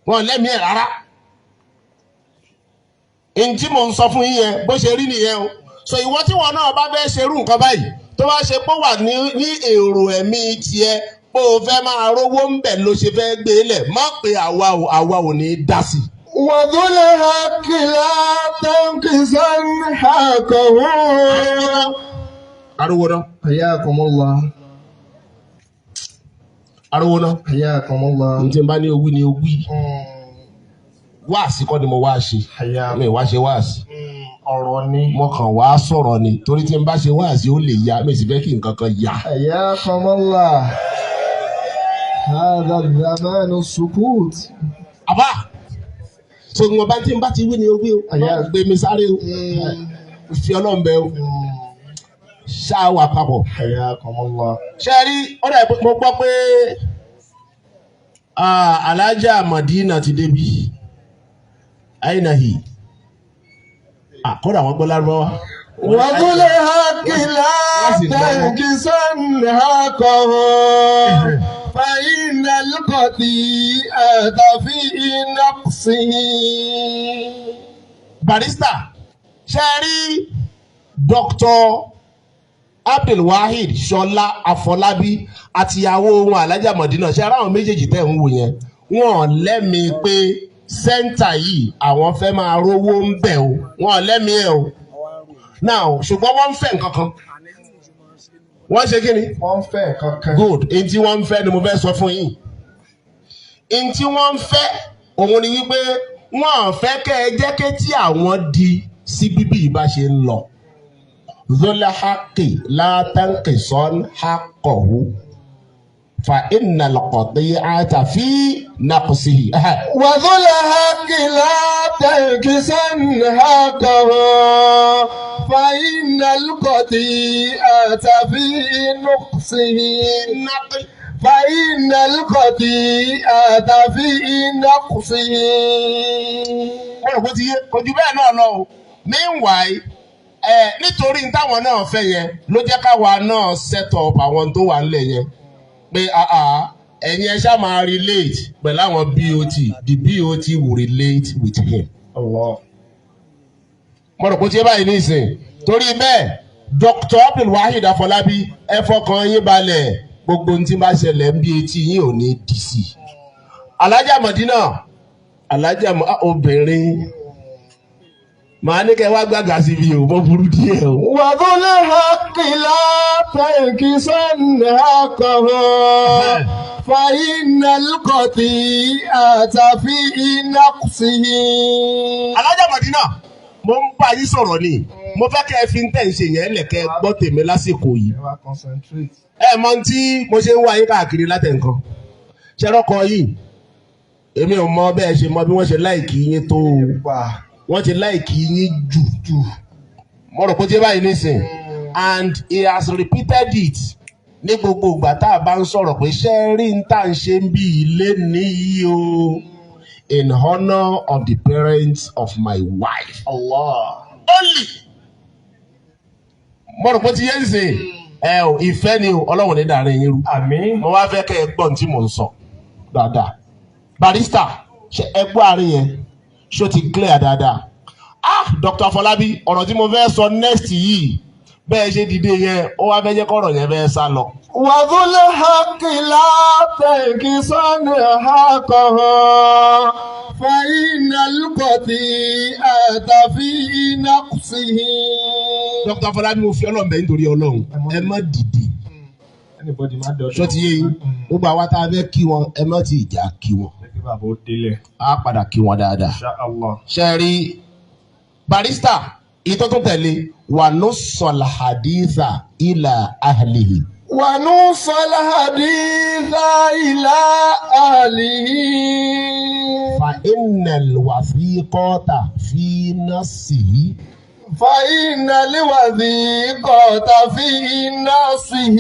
wọ́n lẹ́mìí ẹ̀ rárá. N tí mò ń sọ fún yín yẹn, bó ṣe rí nìyẹn o. So ìwọ tí wọn náà bá fẹ́ ṣerú nǹkan báyìí, tó bá ṣe pé wà ní èrò ẹ̀mí tiẹ̀ pé o fẹ́ máa rówó ń bẹ̀ ló ṣe fẹ́ gbé lẹ̀, má pé àwa ò, àwa ò ní í dá sí i. وذو الحق لا تنقصن حقه. Ariwo náà. حياكم الله. Ariwo náà. حياكم الله. N tí n bá ní owí ni owí. Wáàsí kọ́ ni mo wá ṣe. حياكم Mi wá ṣe wáàsí. Ọ̀rọ̀ ni. Mo kàn wá sọ̀rọ̀ ni, torí tí n bá ṣe wáàsí, ó lè ya mi sì fẹ́ kí nǹkan kan yà. حياكم الله، هذا الزمان السكوت. Àbá so ìwọ̀n bá tí n bá ti wí ni owí o. Àyà. Má gbé mi sáré o, fi Ọlọ́run bẹ o, ṣáà wà papọ̀. حياكم الله. Ṣe rí, ó dà, mo gbọ́ pé Alájà Madina ti débi ainahi àkọ́dà, àwọn gbọ́ lárúbáwá. وذو الحق لا تنقصن حقه فإن القطيعة في نقصه. Barrister, ṣe rí Dr. Abdulwahid Ṣọlá Afọlábí àtìyàwó wọn Alájà Madina, ṣe ara àwọn méjèèjì tẹ̀ ń wò yẹn, wọ́n lẹ́mìí pé center yìí àwọn fẹ́ máa rówó ń bẹ̀ o. Wọ́n lẹ́mìí ẹ̀ o now, ṣùgbọ́n wọ́n ń fẹ́ nǹkan kan. Wọ́n ṣe kí ni? Wọ́n fẹ́ kankan. Good. Èyí tí wọ́n ń fẹ́ ni mo fẹ́ sọ fún yín. Èyí tí wọ́n ń fẹ́ òun ni wípé wọ́n fẹ́ kẹ́ ẹ jẹ́ kí tí àwọn di sí bíbí ìbá ṣe ń lọ. ذو الحق لا تنقصن حقه فإن القطيعة في نقصه. وذو الحق لا تنقصن حقه فإن القطيعة في نقصه، فإن القطيعة في نقصه. Mo rò pé ti yé, kò jù bẹ́ẹ̀ náà lọ o. Meanwhile, ẹ nítorí táwọn náà fẹ́ yẹn ló jẹ́ káwa náà set up àwọn tó wà nílẹ̀ yẹn pé ẹ̀yin ẹ ṣáà máa relate pẹ̀lú àwọn BOT. The BOT will relate with him. Allah. Mo rò pé tí ẹ báyìí nísìn. Torí bẹ́ẹ̀, Dr. Abdulwahid Afọlábí, ẹ fọkàn yín balẹ̀, gbogbo ohun tí bá ṣẹlẹ̀ ń bí etí yín ò ní dì sí i. Alájà Mọ̀dínà, alájà obìnrin, màá ní kẹ́ wá gbàgà síbi o, mo burú díẹ̀ o. وذو الحق لا تنقصن حقه فإن القطيعة في نقصه. Alájà Mọ̀dínà, mo ń bá yín sọ̀rọ̀ ni. Mo fẹ́ kẹ́ ẹ fi ń tẹ̀ ń ṣe yẹn lẹ̀kẹ́ gbọ́ tèmi lásìkò yìí. Ẹ wá concentrate. Ẹ mọ ohun tí mo ṣe ń wá yín káàkiri látẹ̀ nǹkan ṣẹ́rọ́kọ yìí, èmi ò mọ bẹ́ẹ̀ ṣe mọ bí wọ́n ṣe like yín tó o. Wà. Wọ́n ti like yín jù jù. Mo rò pé tí báyìí nísìn, and he has repeated it ní gbogbo ìgbà tá a bá ń sọ̀rọ̀ pé ṣé rí n tá à ń ṣe ń bí ilé níyì o, in honour of the parents of my wife Allah. only. Mo rò pé tí yẹn ń sìn. Ẹ ò ìfẹ́ ni o, Ọlọ́run ní dàrin yín rú. Àmín. Mo wá fẹ́ kẹ́ ẹ gbọ́n tí mò ń sọ dáadáa. Barrister, ṣe ẹ gbọ́ àárín yẹn? Ṣó ti clear dáadáa? Ah, Dr. Afọlábí, ọ̀rọ̀ tí mo fẹ́ sọ next yìí, bẹ́ẹ̀ ṣe dìde yẹn, ó wá fẹ́ jẹ́ kọ́rọ̀ yẹn fẹ́ sá lọ. وذو الحق لا تنكسن حقه فإن الخطيئة في نقصه. Dr. Afọlábí, mo fi Ọlọ́run bẹ̀ nítorí Ọlọ́run, ẹ má dìde. Anybody má dọ̀dọ̀. Ṣó ti yé yín? Gbogbo àwa tá a fẹ́ kí wọn, ẹ má ti ìjà kí wọn. Jẹ́ kí bàbá ó délẹ̀. Á padà kí wọn dáadáa. Insha Allah. Ṣe rí barrister, ìtọ́ tó tẹ̀lé ونص الحديث إلى أهله. ونص الحديث إلى أهله. فإن الوثيقة في نصه. فإن الوثيقة في نصه.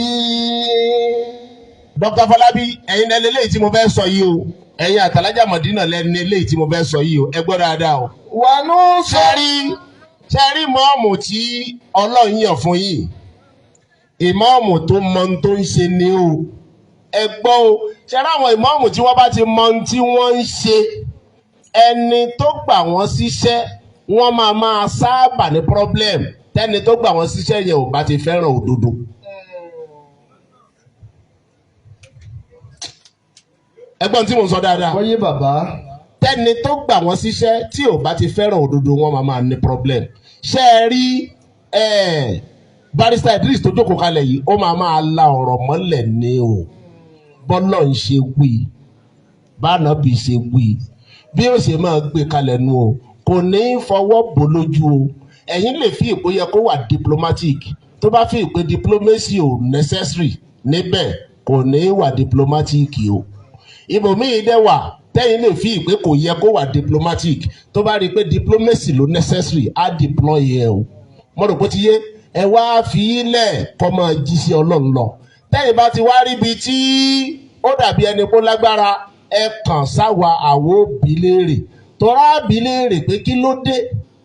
Dr. Fọlábí, ẹ̀yin lẹ́nu eléyìí tí mo fẹ́ sọ yìí o. Ẹ̀yin àtàlájà Mọ̀dínà lẹ́nu eléyìí tí mo fẹ́ sọ yìí o. Ẹ gbọ́ dáadáa o. ونص Ṣe rí ìmáàmù tí Ọlọ́run yàn fún yìí, ìmáàmù tó mọ ohun tó ń ṣe ni o. Ẹ gbọ́ o. Ṣe rí àwọn ìmáàmù tí wọ́n bá ti mọ ohun tí wọ́n ń ṣe, ẹni tó gbà wọ́n síṣẹ́, wọ́n máa máa sábà ní problem tẹ́ni tó gbà wọ́n síṣẹ́ yẹn ò bá ti fẹ́ràn òdodo. Ẹgbọ́n tí mo sọ dáadáa. Bọ́yé bàbá. Tẹ́ni tó gbà wọ́n síṣẹ́ tí ò bá ti fẹ́ràn òdodo, wọ́n máa máa ní problem. Ṣé ẹ rí Barrister Idris tó jókòó kalẹ̀ yìí, ó máa máa la ọ̀rọ̀ mọ́lẹ̀ ní o. Bọ́lọ̀ ń ṣe wí, bánàbí ṣe wí, bí ó ṣe máa gbé kalẹ̀ nu o, kò ní í fọwọ́ bò lójú o. Ẹ̀yin lè fi ìpò yẹ kó wà diplomatic. Tó bá fi ìpè diplomacy ò necessary níbẹ̀, kò ní í wà diplomatic o. Ibòmíì dẹ̀ wà tẹ́yìn lè fi ìpè kò yẹ kó wà diplomatic, tó bá rí i pé diplomacy ló necessary, á deploy ẹ o. Mo rò pé ó ti yé. Ẹ wá fi í lẹ̀ kọ́ máa jí sí Ọlọ́run lọ. Tẹ́yìn bá ti wá ríbi tí ó dàbí ẹni kó lágbára, ẹ kàn sáwa àwo bí léèrè, tọ́ra bí léèrè pé kí ló dé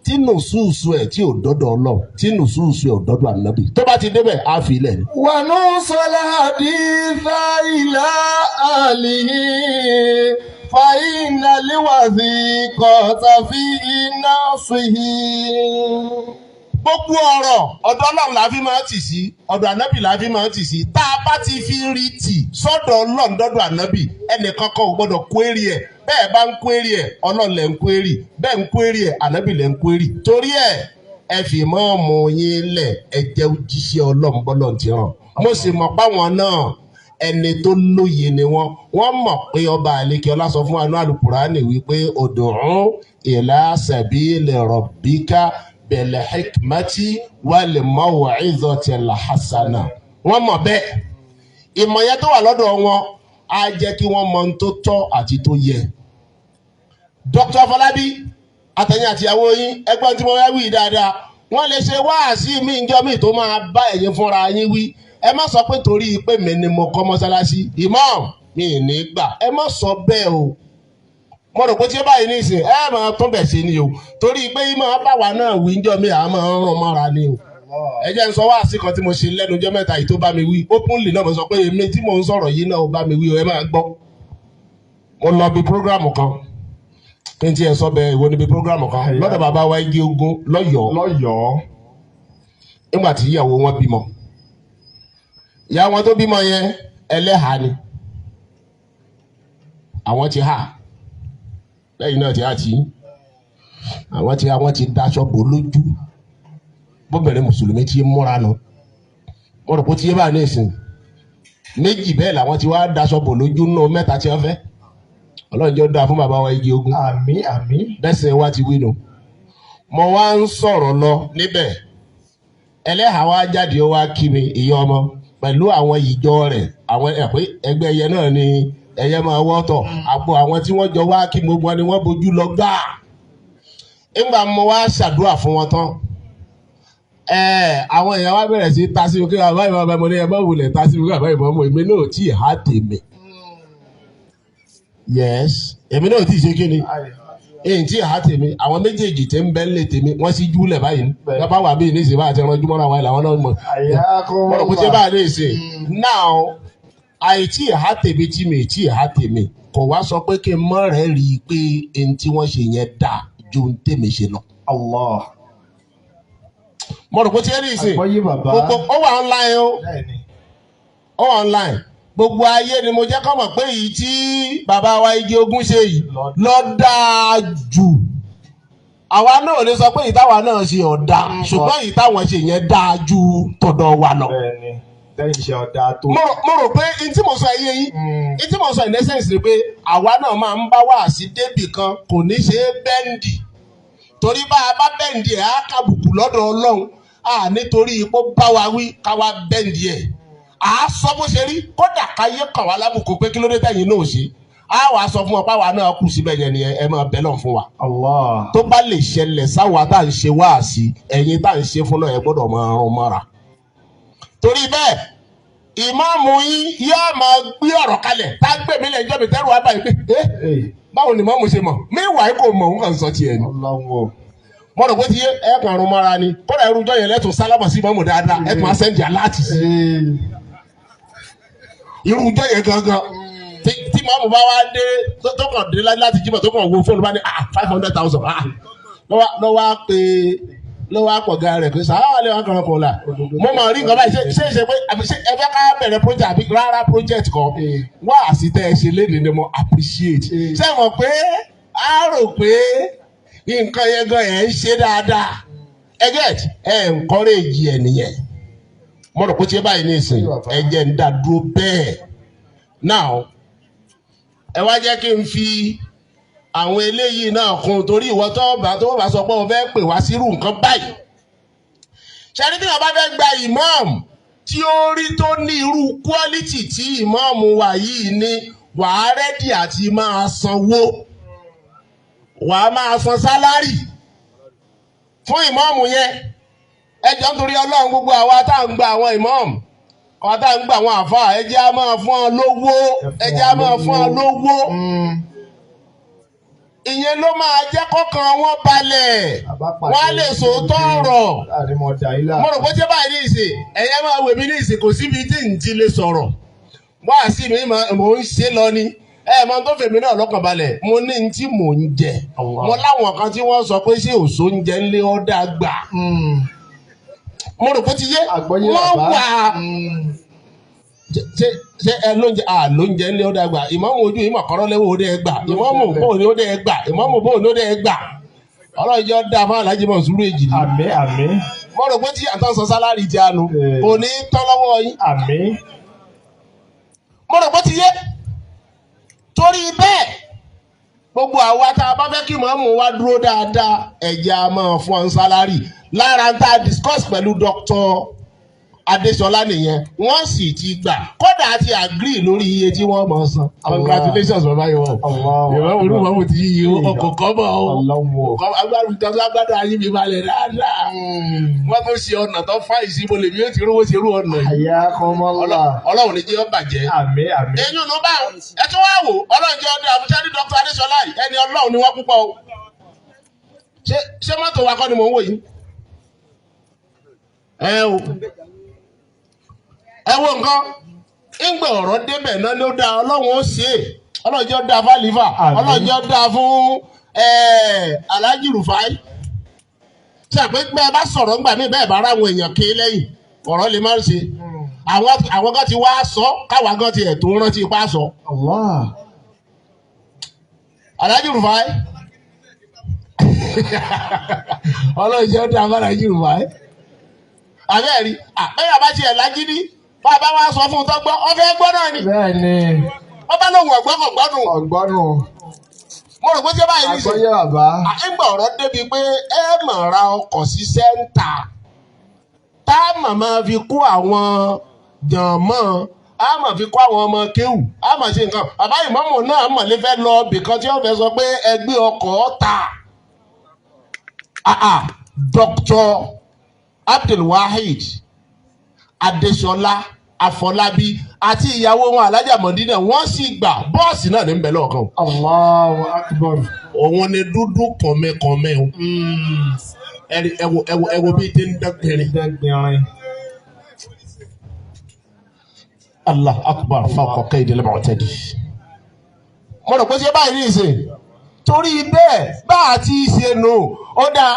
tí nùsùsù ẹ̀ tí ò dọ́dọ̀ Ọlọ́run, tí nùsùsù ẹ̀ ò dọ́dọ̀ Ànábì. Tó bá ti débẹ̀, á fi ilẹ̀ ni. ونص الحديث إلى أهله فإن الوثيقة في نصه. Gbogbo ọ̀rọ̀, ọ̀dọ̀ Ọlọ́run la fi máa tì sí, ọ̀dọ̀ Ànábì la fi máa tì sí. Tá a bá ti fi rí tì sọ́dọ̀ Ọlọ́run, dọ́dọ̀ Ànábì, ẹnìkan kan ò gbọ́dọ̀ query ẹ̀. Bẹ́ẹ̀ bá ń query ẹ̀, Ọlọ́run lẹ̀ ń query. Bẹ́ẹ̀ ń query ẹ̀, Ànábì lẹ̀ ń query. Torí ẹ̀, ẹ fi mọ́ọ̀mù yín lẹ̀, ẹ jẹ́ òjíṣẹ́ Ọlọ́run bọ́lọ̀ ti ràn. Mo sì mọ̀ páwọn náà, ẹni tó lóye ni wọ́n. Wọ́n mọ̀ pé ọba àlekè ọlá sọ fún anú àlùkùránì wípé ادع إلى سبيل ربك بالحكمة والموعظة الحسنة. Wọ́n mọ̀ bẹ́ẹ̀. Ìmọ̀ yẹn tó wà lọ́dọ̀ wọn á jẹ́ kí wọ́n mọ ohun tó tọ́ àti tó yẹ. Dr. Afọlábí, àtẹ̀yìn àtìyàwó yín, ẹgbọ́n tí mo fẹ́ wí dáadáa. Wọ́n lè ṣe wáàsí mi ìjọ mi tó máa bá ẹ̀yin fúnra yín wí. Ẹ má sọ pé torí pé mi ni mo kọ́ mọ́sálásí, imam mi ì ní gbà. Ẹ má sọ bẹ́ẹ̀ o. Mo rò pé tí ó báyìí nísìn, ẹ máa tún bẹ̀ ṣe ni o, torí pé ìmọ̀ báwa náà wí ńjọ́ mi, àá máa ń rún mọ́ra ni o. Ẹ jẹ́ n sọ wáàsí kan tí mo ṣe lẹ́nu ọjọ́ mẹ́ta yìí tó bá mi wí openly náà. Mo sọ pé èmi tí mò ń sọ̀rọ̀ yìí náà ó bá mi wí o. Ẹ máa gbọ́. Mo lọ bí program kan, kí n tiẹ̀ sọ bẹ́ẹ̀, ìwọ níbi program kan lọ́dọ̀ bàbá wa igi ogun lọ́yọ̀ọ́. Lọ́yọ̀ọ́. Nígbà tí ìyàwó wọn bímọ, ìyá wọn tó bímọ yẹn, ẹlẹ́hàá ni. Àwọn ti hà lẹ́yìn náà ti hà tí àwọn ti daṣọ bò lójú, bóbìnrin mùsùlùmí ti múra nù. Mo rò pé tí yé bá ní ìsìn méjì bẹ́ẹ̀ làwọn ti wá daṣọ bò lójú nù mẹ́ta tí wọ́n fẹ́. Ọlọ́run jẹ́ ó dáa fún bàbá wa igi ogun. Àmín, àmín. Bẹ́sẹ̀ wa ti wí nù. Mo wá ń sọ̀rọ̀ lọ níbẹ̀, ẹlẹ́hàá wá jáde, ó wá kí mi, ìyá ọmọ pẹ̀lú àwọn ìjọ rẹ̀, àwọn ẹ̀ pé ẹgbẹ́ ẹyẹ náà ni ẹyẹ máa wọ́tọ̀ àpò. Àwọn tí wọ́n jọ wá kí gbogbo wọn ni wọ́n bójú lọ gbáà. Nígbà mo wá ṣàdúrà fún wọn tán, àwọn èèyàn wá bẹ̀rẹ̀ sí ta sí mi kí bàbá ìmọ̀ ọmọ ní ẹ má wulẹ̀ ta sí mi kí bàbá ìmọ̀ ọmọ èmi náà tí ì há tèmi. Yes, èmi náà tí ì ṣe kí ni. Èyí tí ìhà tèmi, àwọn méjèèjì tí ń bẹ́ lé tèmi, wọ́n sì júlẹ̀ báyìí ní bàbá wà bíi nísìnyí bá àti ẹran júmọ́ra wa làwọn náà mọ̀. Mo rò pé tí bá a lè ṣe now, àìtí ìhà tèmi tí mi tí ìhà tèmi kò wá sọ pé kí n mọ̀ rẹ̀ rí i pé ẹni tí wọ́n ṣe yẹn dáa ju ohun tèmi ṣe lọ. Allah. Mo rò pé tí ẹ rí ìsìn Àgbọ́yé, bàbá. Gbogbo ó wà online o. Ó wà online. Gbogbo ayé ni mo jẹ́ kọ́ mọ̀ pé èyí tí bàbá wa igi ogún ṣe yìí lọ dáa jù. Àwa náà ò lè sọ pé èyí táwa náà ṣe ọ̀dà, ṣùgbọ́n èyí táwọn ṣe yẹn dáa ju tọ̀dọ̀ wa lọ. Bẹ́ẹ̀ni, lẹ́yìn iṣẹ́ ọ̀dà tó. Mo rò pé n tí mo sọ ẹyẹ yín, n tí mo sọ in essence ni pé àwa náà máa ń bá wá sí débì kan, kò ní ṣe é bend, torí bá a bá bend ẹ̀, á kàbùkù lọ́dọ̀ Ọlọ́run. À nítorí ipò bá wa wí ká wá bend ẹ̀, à á sọ bó ṣe rí, kódà káyé kàn wá lábùkù pé kí ló dé tẹ̀yìn náà ṣe. Á wàá sọ fún ọ páwa náà kù síbẹ̀ yẹn ni ẹ máa bẹ́ lọ́n fún wa. Allah. Tó bá lè ṣẹlẹ̀ sáwa tá à ń ṣe wáàsí, ẹ̀yin tá à ń ṣe fún náà, ẹ gbọ́dọ̀ máa rún mọ́ra. Torí bẹ́ẹ̀, ìmáàmù yín yóò máa gbé ọ̀rọ̀ kalẹ̀ tá a gbé mi lẹ́jọ́ mi tẹ́rù wá báyìí pé ẹ́, báwo ni ìmáàmù ṣe mọ̀? Meanwhile, kò mọ̀, òun kàn sọ tiẹ̀ ni. Ọlọ́run o. Mo rò pé ti yé. Ẹ kàn rún mọ́ra ni. Kódà irú ijọ́ yẹn, lẹ́tùn sálámà sí ìmáàmù dáadáa, ẹ tún á send alert sí irú ijọ́ yẹn gangan. Tí ìmáàmù bá wá dé, tó kàn dé láti jímọ̀, tó kàn wo fóònù bá ní, ah, 500,000, ah, lọ́wọ́ á pé lọ́wọ́ á pọ̀ gan rẹ̀ pé sàá lè wá kàn kàn là. Mo mọ̀ rí nǹkan báyìí. Ṣé ṣe pé àbí ṣé ẹ fẹ́ ká bẹ̀rẹ̀ project àbí rárá? Project kan wá àsìtẹ́ ẹ ṣe léde ni mo appreciate. Ṣé mọ̀ pé a rò pé nǹkan yẹn gan ẹ̀ ń ṣe dáadáa? Ẹ get ẹ encourage ẹ nìyẹn. Mo rò pé tí ẹ báyìí ní ìsìn, ẹ jẹ́ ń dá dúró bẹ́ẹ̀. Now, ẹ wá jẹ́ kí n fi àwọn eléyìí náà kún, torí ìwọ tó bá sọ pé o fẹ́ pè wá sírú nǹkan báyìí, ṣẹ́ni tí wọ́n bá fẹ́ gba imam tí ó rí tó ní irú quality tí imam wa yìí ní, wàá ready àti máa sanwó, wàá máa san salary fún imam yẹn. Ẹ jọ̀ọ́, nítorí Ọlọ́run, gbogbo àwa tá à ń gba àwọn imam, àwa tá à ń gba àwọn àfáà, ẹ jẹ́ á máa fún ọ lówó, ẹ jẹ́ á máa fún ọ lówó. Ìyẹn ló máa jẹ́ kọ́kàn wọn balẹ̀, wọ́n á lè sòótọ́ ọ̀rọ̀. Mo rò pé tí báyìí ní ìsìn, ẹ̀yẹ́ máa wè mí ní ìsìn, kò síbi tí n ti lè sọ̀rọ̀ wá sí mi, mò ń ṣe lọ ni. Ẹ mọ tó fèmí náà lọ́kàn balẹ̀, mo ní ní tí mò ń jẹ. Mo láwọn kan tí wọ́n sọ pé ṣé òṣó ń jẹ ńlé ọ̀dà gbà. Mo rò pé ti yé wọ́n wà. Ṣé ẹ lóúnjẹ à lóúnjẹ ńlé ọ̀dà gbà? Ìmọ̀mù ojú ìmọ̀ kọ́rọ́ lẹ́wọ̀ ó dẹ́ gbà, ìmọ̀mù bóun ni ó dẹ́ gbà, ìmọ̀mù bóun ni ó dẹ́ gbà. Ọlọ́jọ́ dá fún Alájí Mọ̀súrù Èjìdí. Àmín, àmín. Mo rò pé tí àtọ́ sọ salary ti àánú kò ní tán lọ́wọ́ yín. Àmín. Mo rò pé ti yé. Torí bẹ́ẹ̀, gbogbo àwa tá a bá fẹ́ kí mọ̀ọ́mù wa dúró dáadáa, ẹ̀jẹ̀ a máa fún ọ́n salary. Lára ń tá a discuss pẹ̀lú Dr. Adesola nìyẹn, wọ́n sì ti gbà, kódà a ti agree lórí iye tí wọ́n mọ̀ san. Congratulations, bàbá yìí wọ̀ ìwọ olúmọ̀ọ́mù ti yí ọkọ̀ kọ́ bọ̀ o. Agbádùn ayé mi balẹ̀ dáadáa. Wọ́n tún ṣe ọ̀nà tó fà ìsìnbó lèmi ó ti rówó ṣerú ọ̀nà yìí. Ọlọ́run ní jẹ́ ó bàjẹ́. Àmín, àmín. Eyín ló bá ẹ tún wá wò. Ọlọ́run jẹ́ ọdún àbújá ní Dr. Adesola yìí, ẹni Ọlọ́run ni wọ́n púpọ̀ o. Ṣé mọ́tò wa kọ́ ni mò ń wò yìí? Ẹ o, ẹ wo nǹkan ńgbà ọ̀rọ̀ débẹ̀ náà ló dáa. Ọlọ́run ó ṣe é. Ọlọ́run jẹ́ ó dáa fálífà. Ọlọ́run jẹ́ ó dáa fún Alhaji Rufai. Ṣe àpé bẹ́ẹ̀ bá sọ̀rọ̀ ńgbà mí bẹ́ẹ̀ bá ráwọn èèyàn ké lẹ́yìn, ọ̀rọ̀ lè má ṣe. Àwọn kan ti wá sọ káwa gan ti ẹ̀ tó rántí ipá sọ. Allah. Alhaji Rufai, Ọlọ́run jẹ́ ó dáa fún Alhaji Rufai. Àbẹ́ẹ̀rí àpẹ́yà bá tiẹ̀ lágídí, bàbá wa sọ fún un tó gbọ́, ọ fẹ́ gbọ́ náà ni. Bẹ́ẹ̀ni. Wọ́n bá lóun ọ̀gbọ́n kò gbọ́dùn. Ọ̀gbọ́nù. Mo rò pé tí ó báyìí ní Àgbọ́yé, bàbá. Àìgbà ọ̀rọ̀ débi pé ẹ mọ̀ ra ọkọ̀ sí center tá a mọ̀ máa fi kó àwọn jànmọ́, a mọ̀ fi kó àwọn ọmọ kéwù, a mọ̀ ṣe nǹkan. Bàbá ìmọ̀mù náà mọ̀ lè fẹ́ lọ bìkan tí wọ́n fẹ́ sọ pé ẹgbẹ́ ọkọ̀ ta. Dr. Abdulwahid Adesola. Afọlábí àti ìyàwó wọn Alájà Mọ̀dínà, wọ́n sì gbà bọ́ọ̀sì náà ní ń bẹ lọ́ọ̀kan. Allahu akbar. Òun ni dúdú kọ̀mẹ́kọ̀mẹ́ o. Ẹ̀rí, ẹ̀wò ẹ̀wò ẹ̀wò bíi ti ń dẹ́gbẹ̀rin. Dẹ́gbẹ̀rin. Allah akbar fawqa kaydil mu'tadi. Mo rò pé ṣé báyìí ní ìsìn torí bẹ́ẹ̀ bá a ti ṣe nù ó dáa.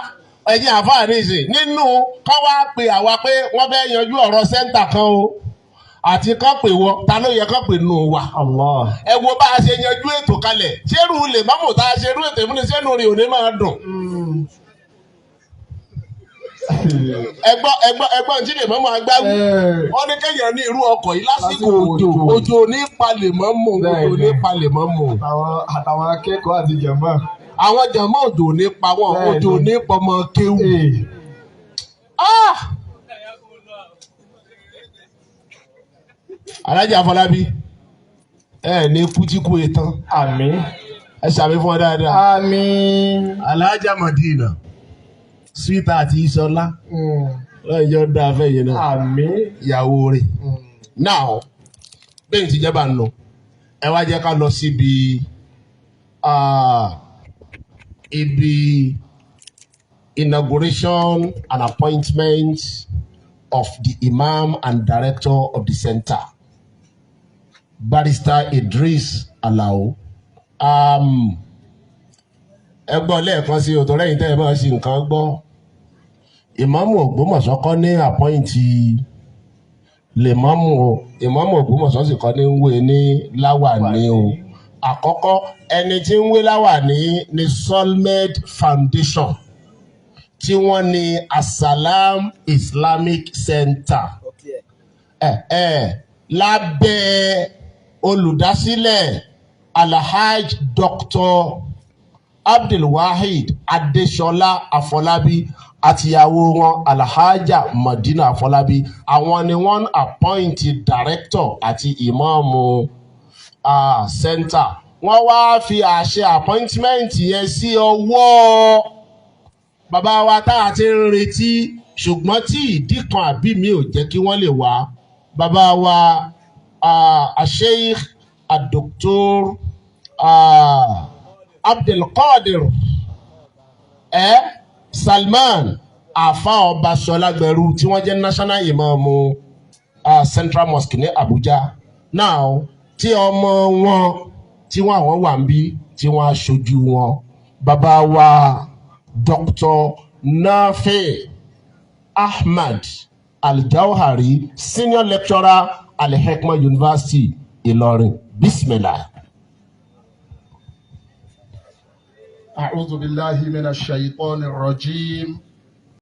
Ẹ̀yin àfáà ní ìsìn nínú ká wá pe àwa pé wọ́n fẹ́ yanjú ọ̀rọ̀ center kan o, àti kán pè wọ, ta ló yẹ kán pè nù wa? Allah. Ẹ wo bá a ṣe yanjú ètò kalẹ̀, ṣérú lè mọ́mù tá a ṣe irú ètò ìmúni sẹ́nu rí òní máa dùn. Ẹgbọ́n ẹgbọ́n ẹgbọ́n tí lè mọ́mù agbáwí, wọ́n ní kéèyàn ní irú ọkọ̀ yìí lásìkò òjò, òjò ní palẹ̀ mọ́mù, òjò ní palẹ̀ mọ́mù. Àtàwọn akẹ́kọ̀ọ́ àti jàmbá. Àwọn jàmọ́, òjò ní pa wọ́n, òjò ní pọmọ kéwù. Ah! Alájà Afọlábí, ẹ ní kú tí kú etán. Àmín. Ẹ ṣàmì fún ọ dáadáa. Àmín. Alájà Madina, sweet àti Iṣọlá, lọ́jọ́ dáa fẹ́yìn náà. Àmín. Ìyàwó rẹ̀ now bẹ́ẹ̀ ti jẹ́ bá ń lọ, ẹ wá jẹ́ ká lọ síbi ibi inauguration and appointment of the imam and director of the center, Barrister Idris Alao. Ẹ gbọ́ lẹ́ẹ̀kan sí òtò lẹ́yìn tẹ́ ẹ máa ṣe nǹkan gbọ́. Ìmáàmù Ògbómọ̀ṣọ́ kọ́ ní appoint lèmọ́mù o. Ìmáàmù Ògbómọ̀ṣọ́ sì kọ́ ní ń wé ní láwàní o. Àkọ́kọ́, ẹni tí ń wé láwàní ní Solmed Foundation, tí wọ́n ní Asalam Islamic Center ẹ ẹ lábẹ́ olùdásílẹ̀ Alhaj Dr. Abdulwahid Adesola Afọlábí àtìyàwó wọn Alhaja Madina Afọlábí. Àwọn ni wọ́n appoint director àti ìmáàmù center. Wọ́n wá fi àṣẹ appointment yẹn sí ọwọ́ bàbá wa tá a ti ń retí, ṣùgbọ́n tí ìdí kan àbí mi ò jẹ́ kí wọ́n lè wá, bàbá wa Sheikh Dr. Abdulkadir Salman Afa Ọba Sọlágbẹrú, tí wọ́n jẹ́ national imam Central Mosque ní Abuja now, tí ọmọ wọn tí wọ́n àwọn wà ń bí, tí wọ́n aṣojú wọn, bàbá wa Dr. Nafi Ahmad Aljauhari, senior lecturer, Al-Hikmah University, Ìlọrin. Bismillah. أعوذ بالله من الشيطان الرجيم.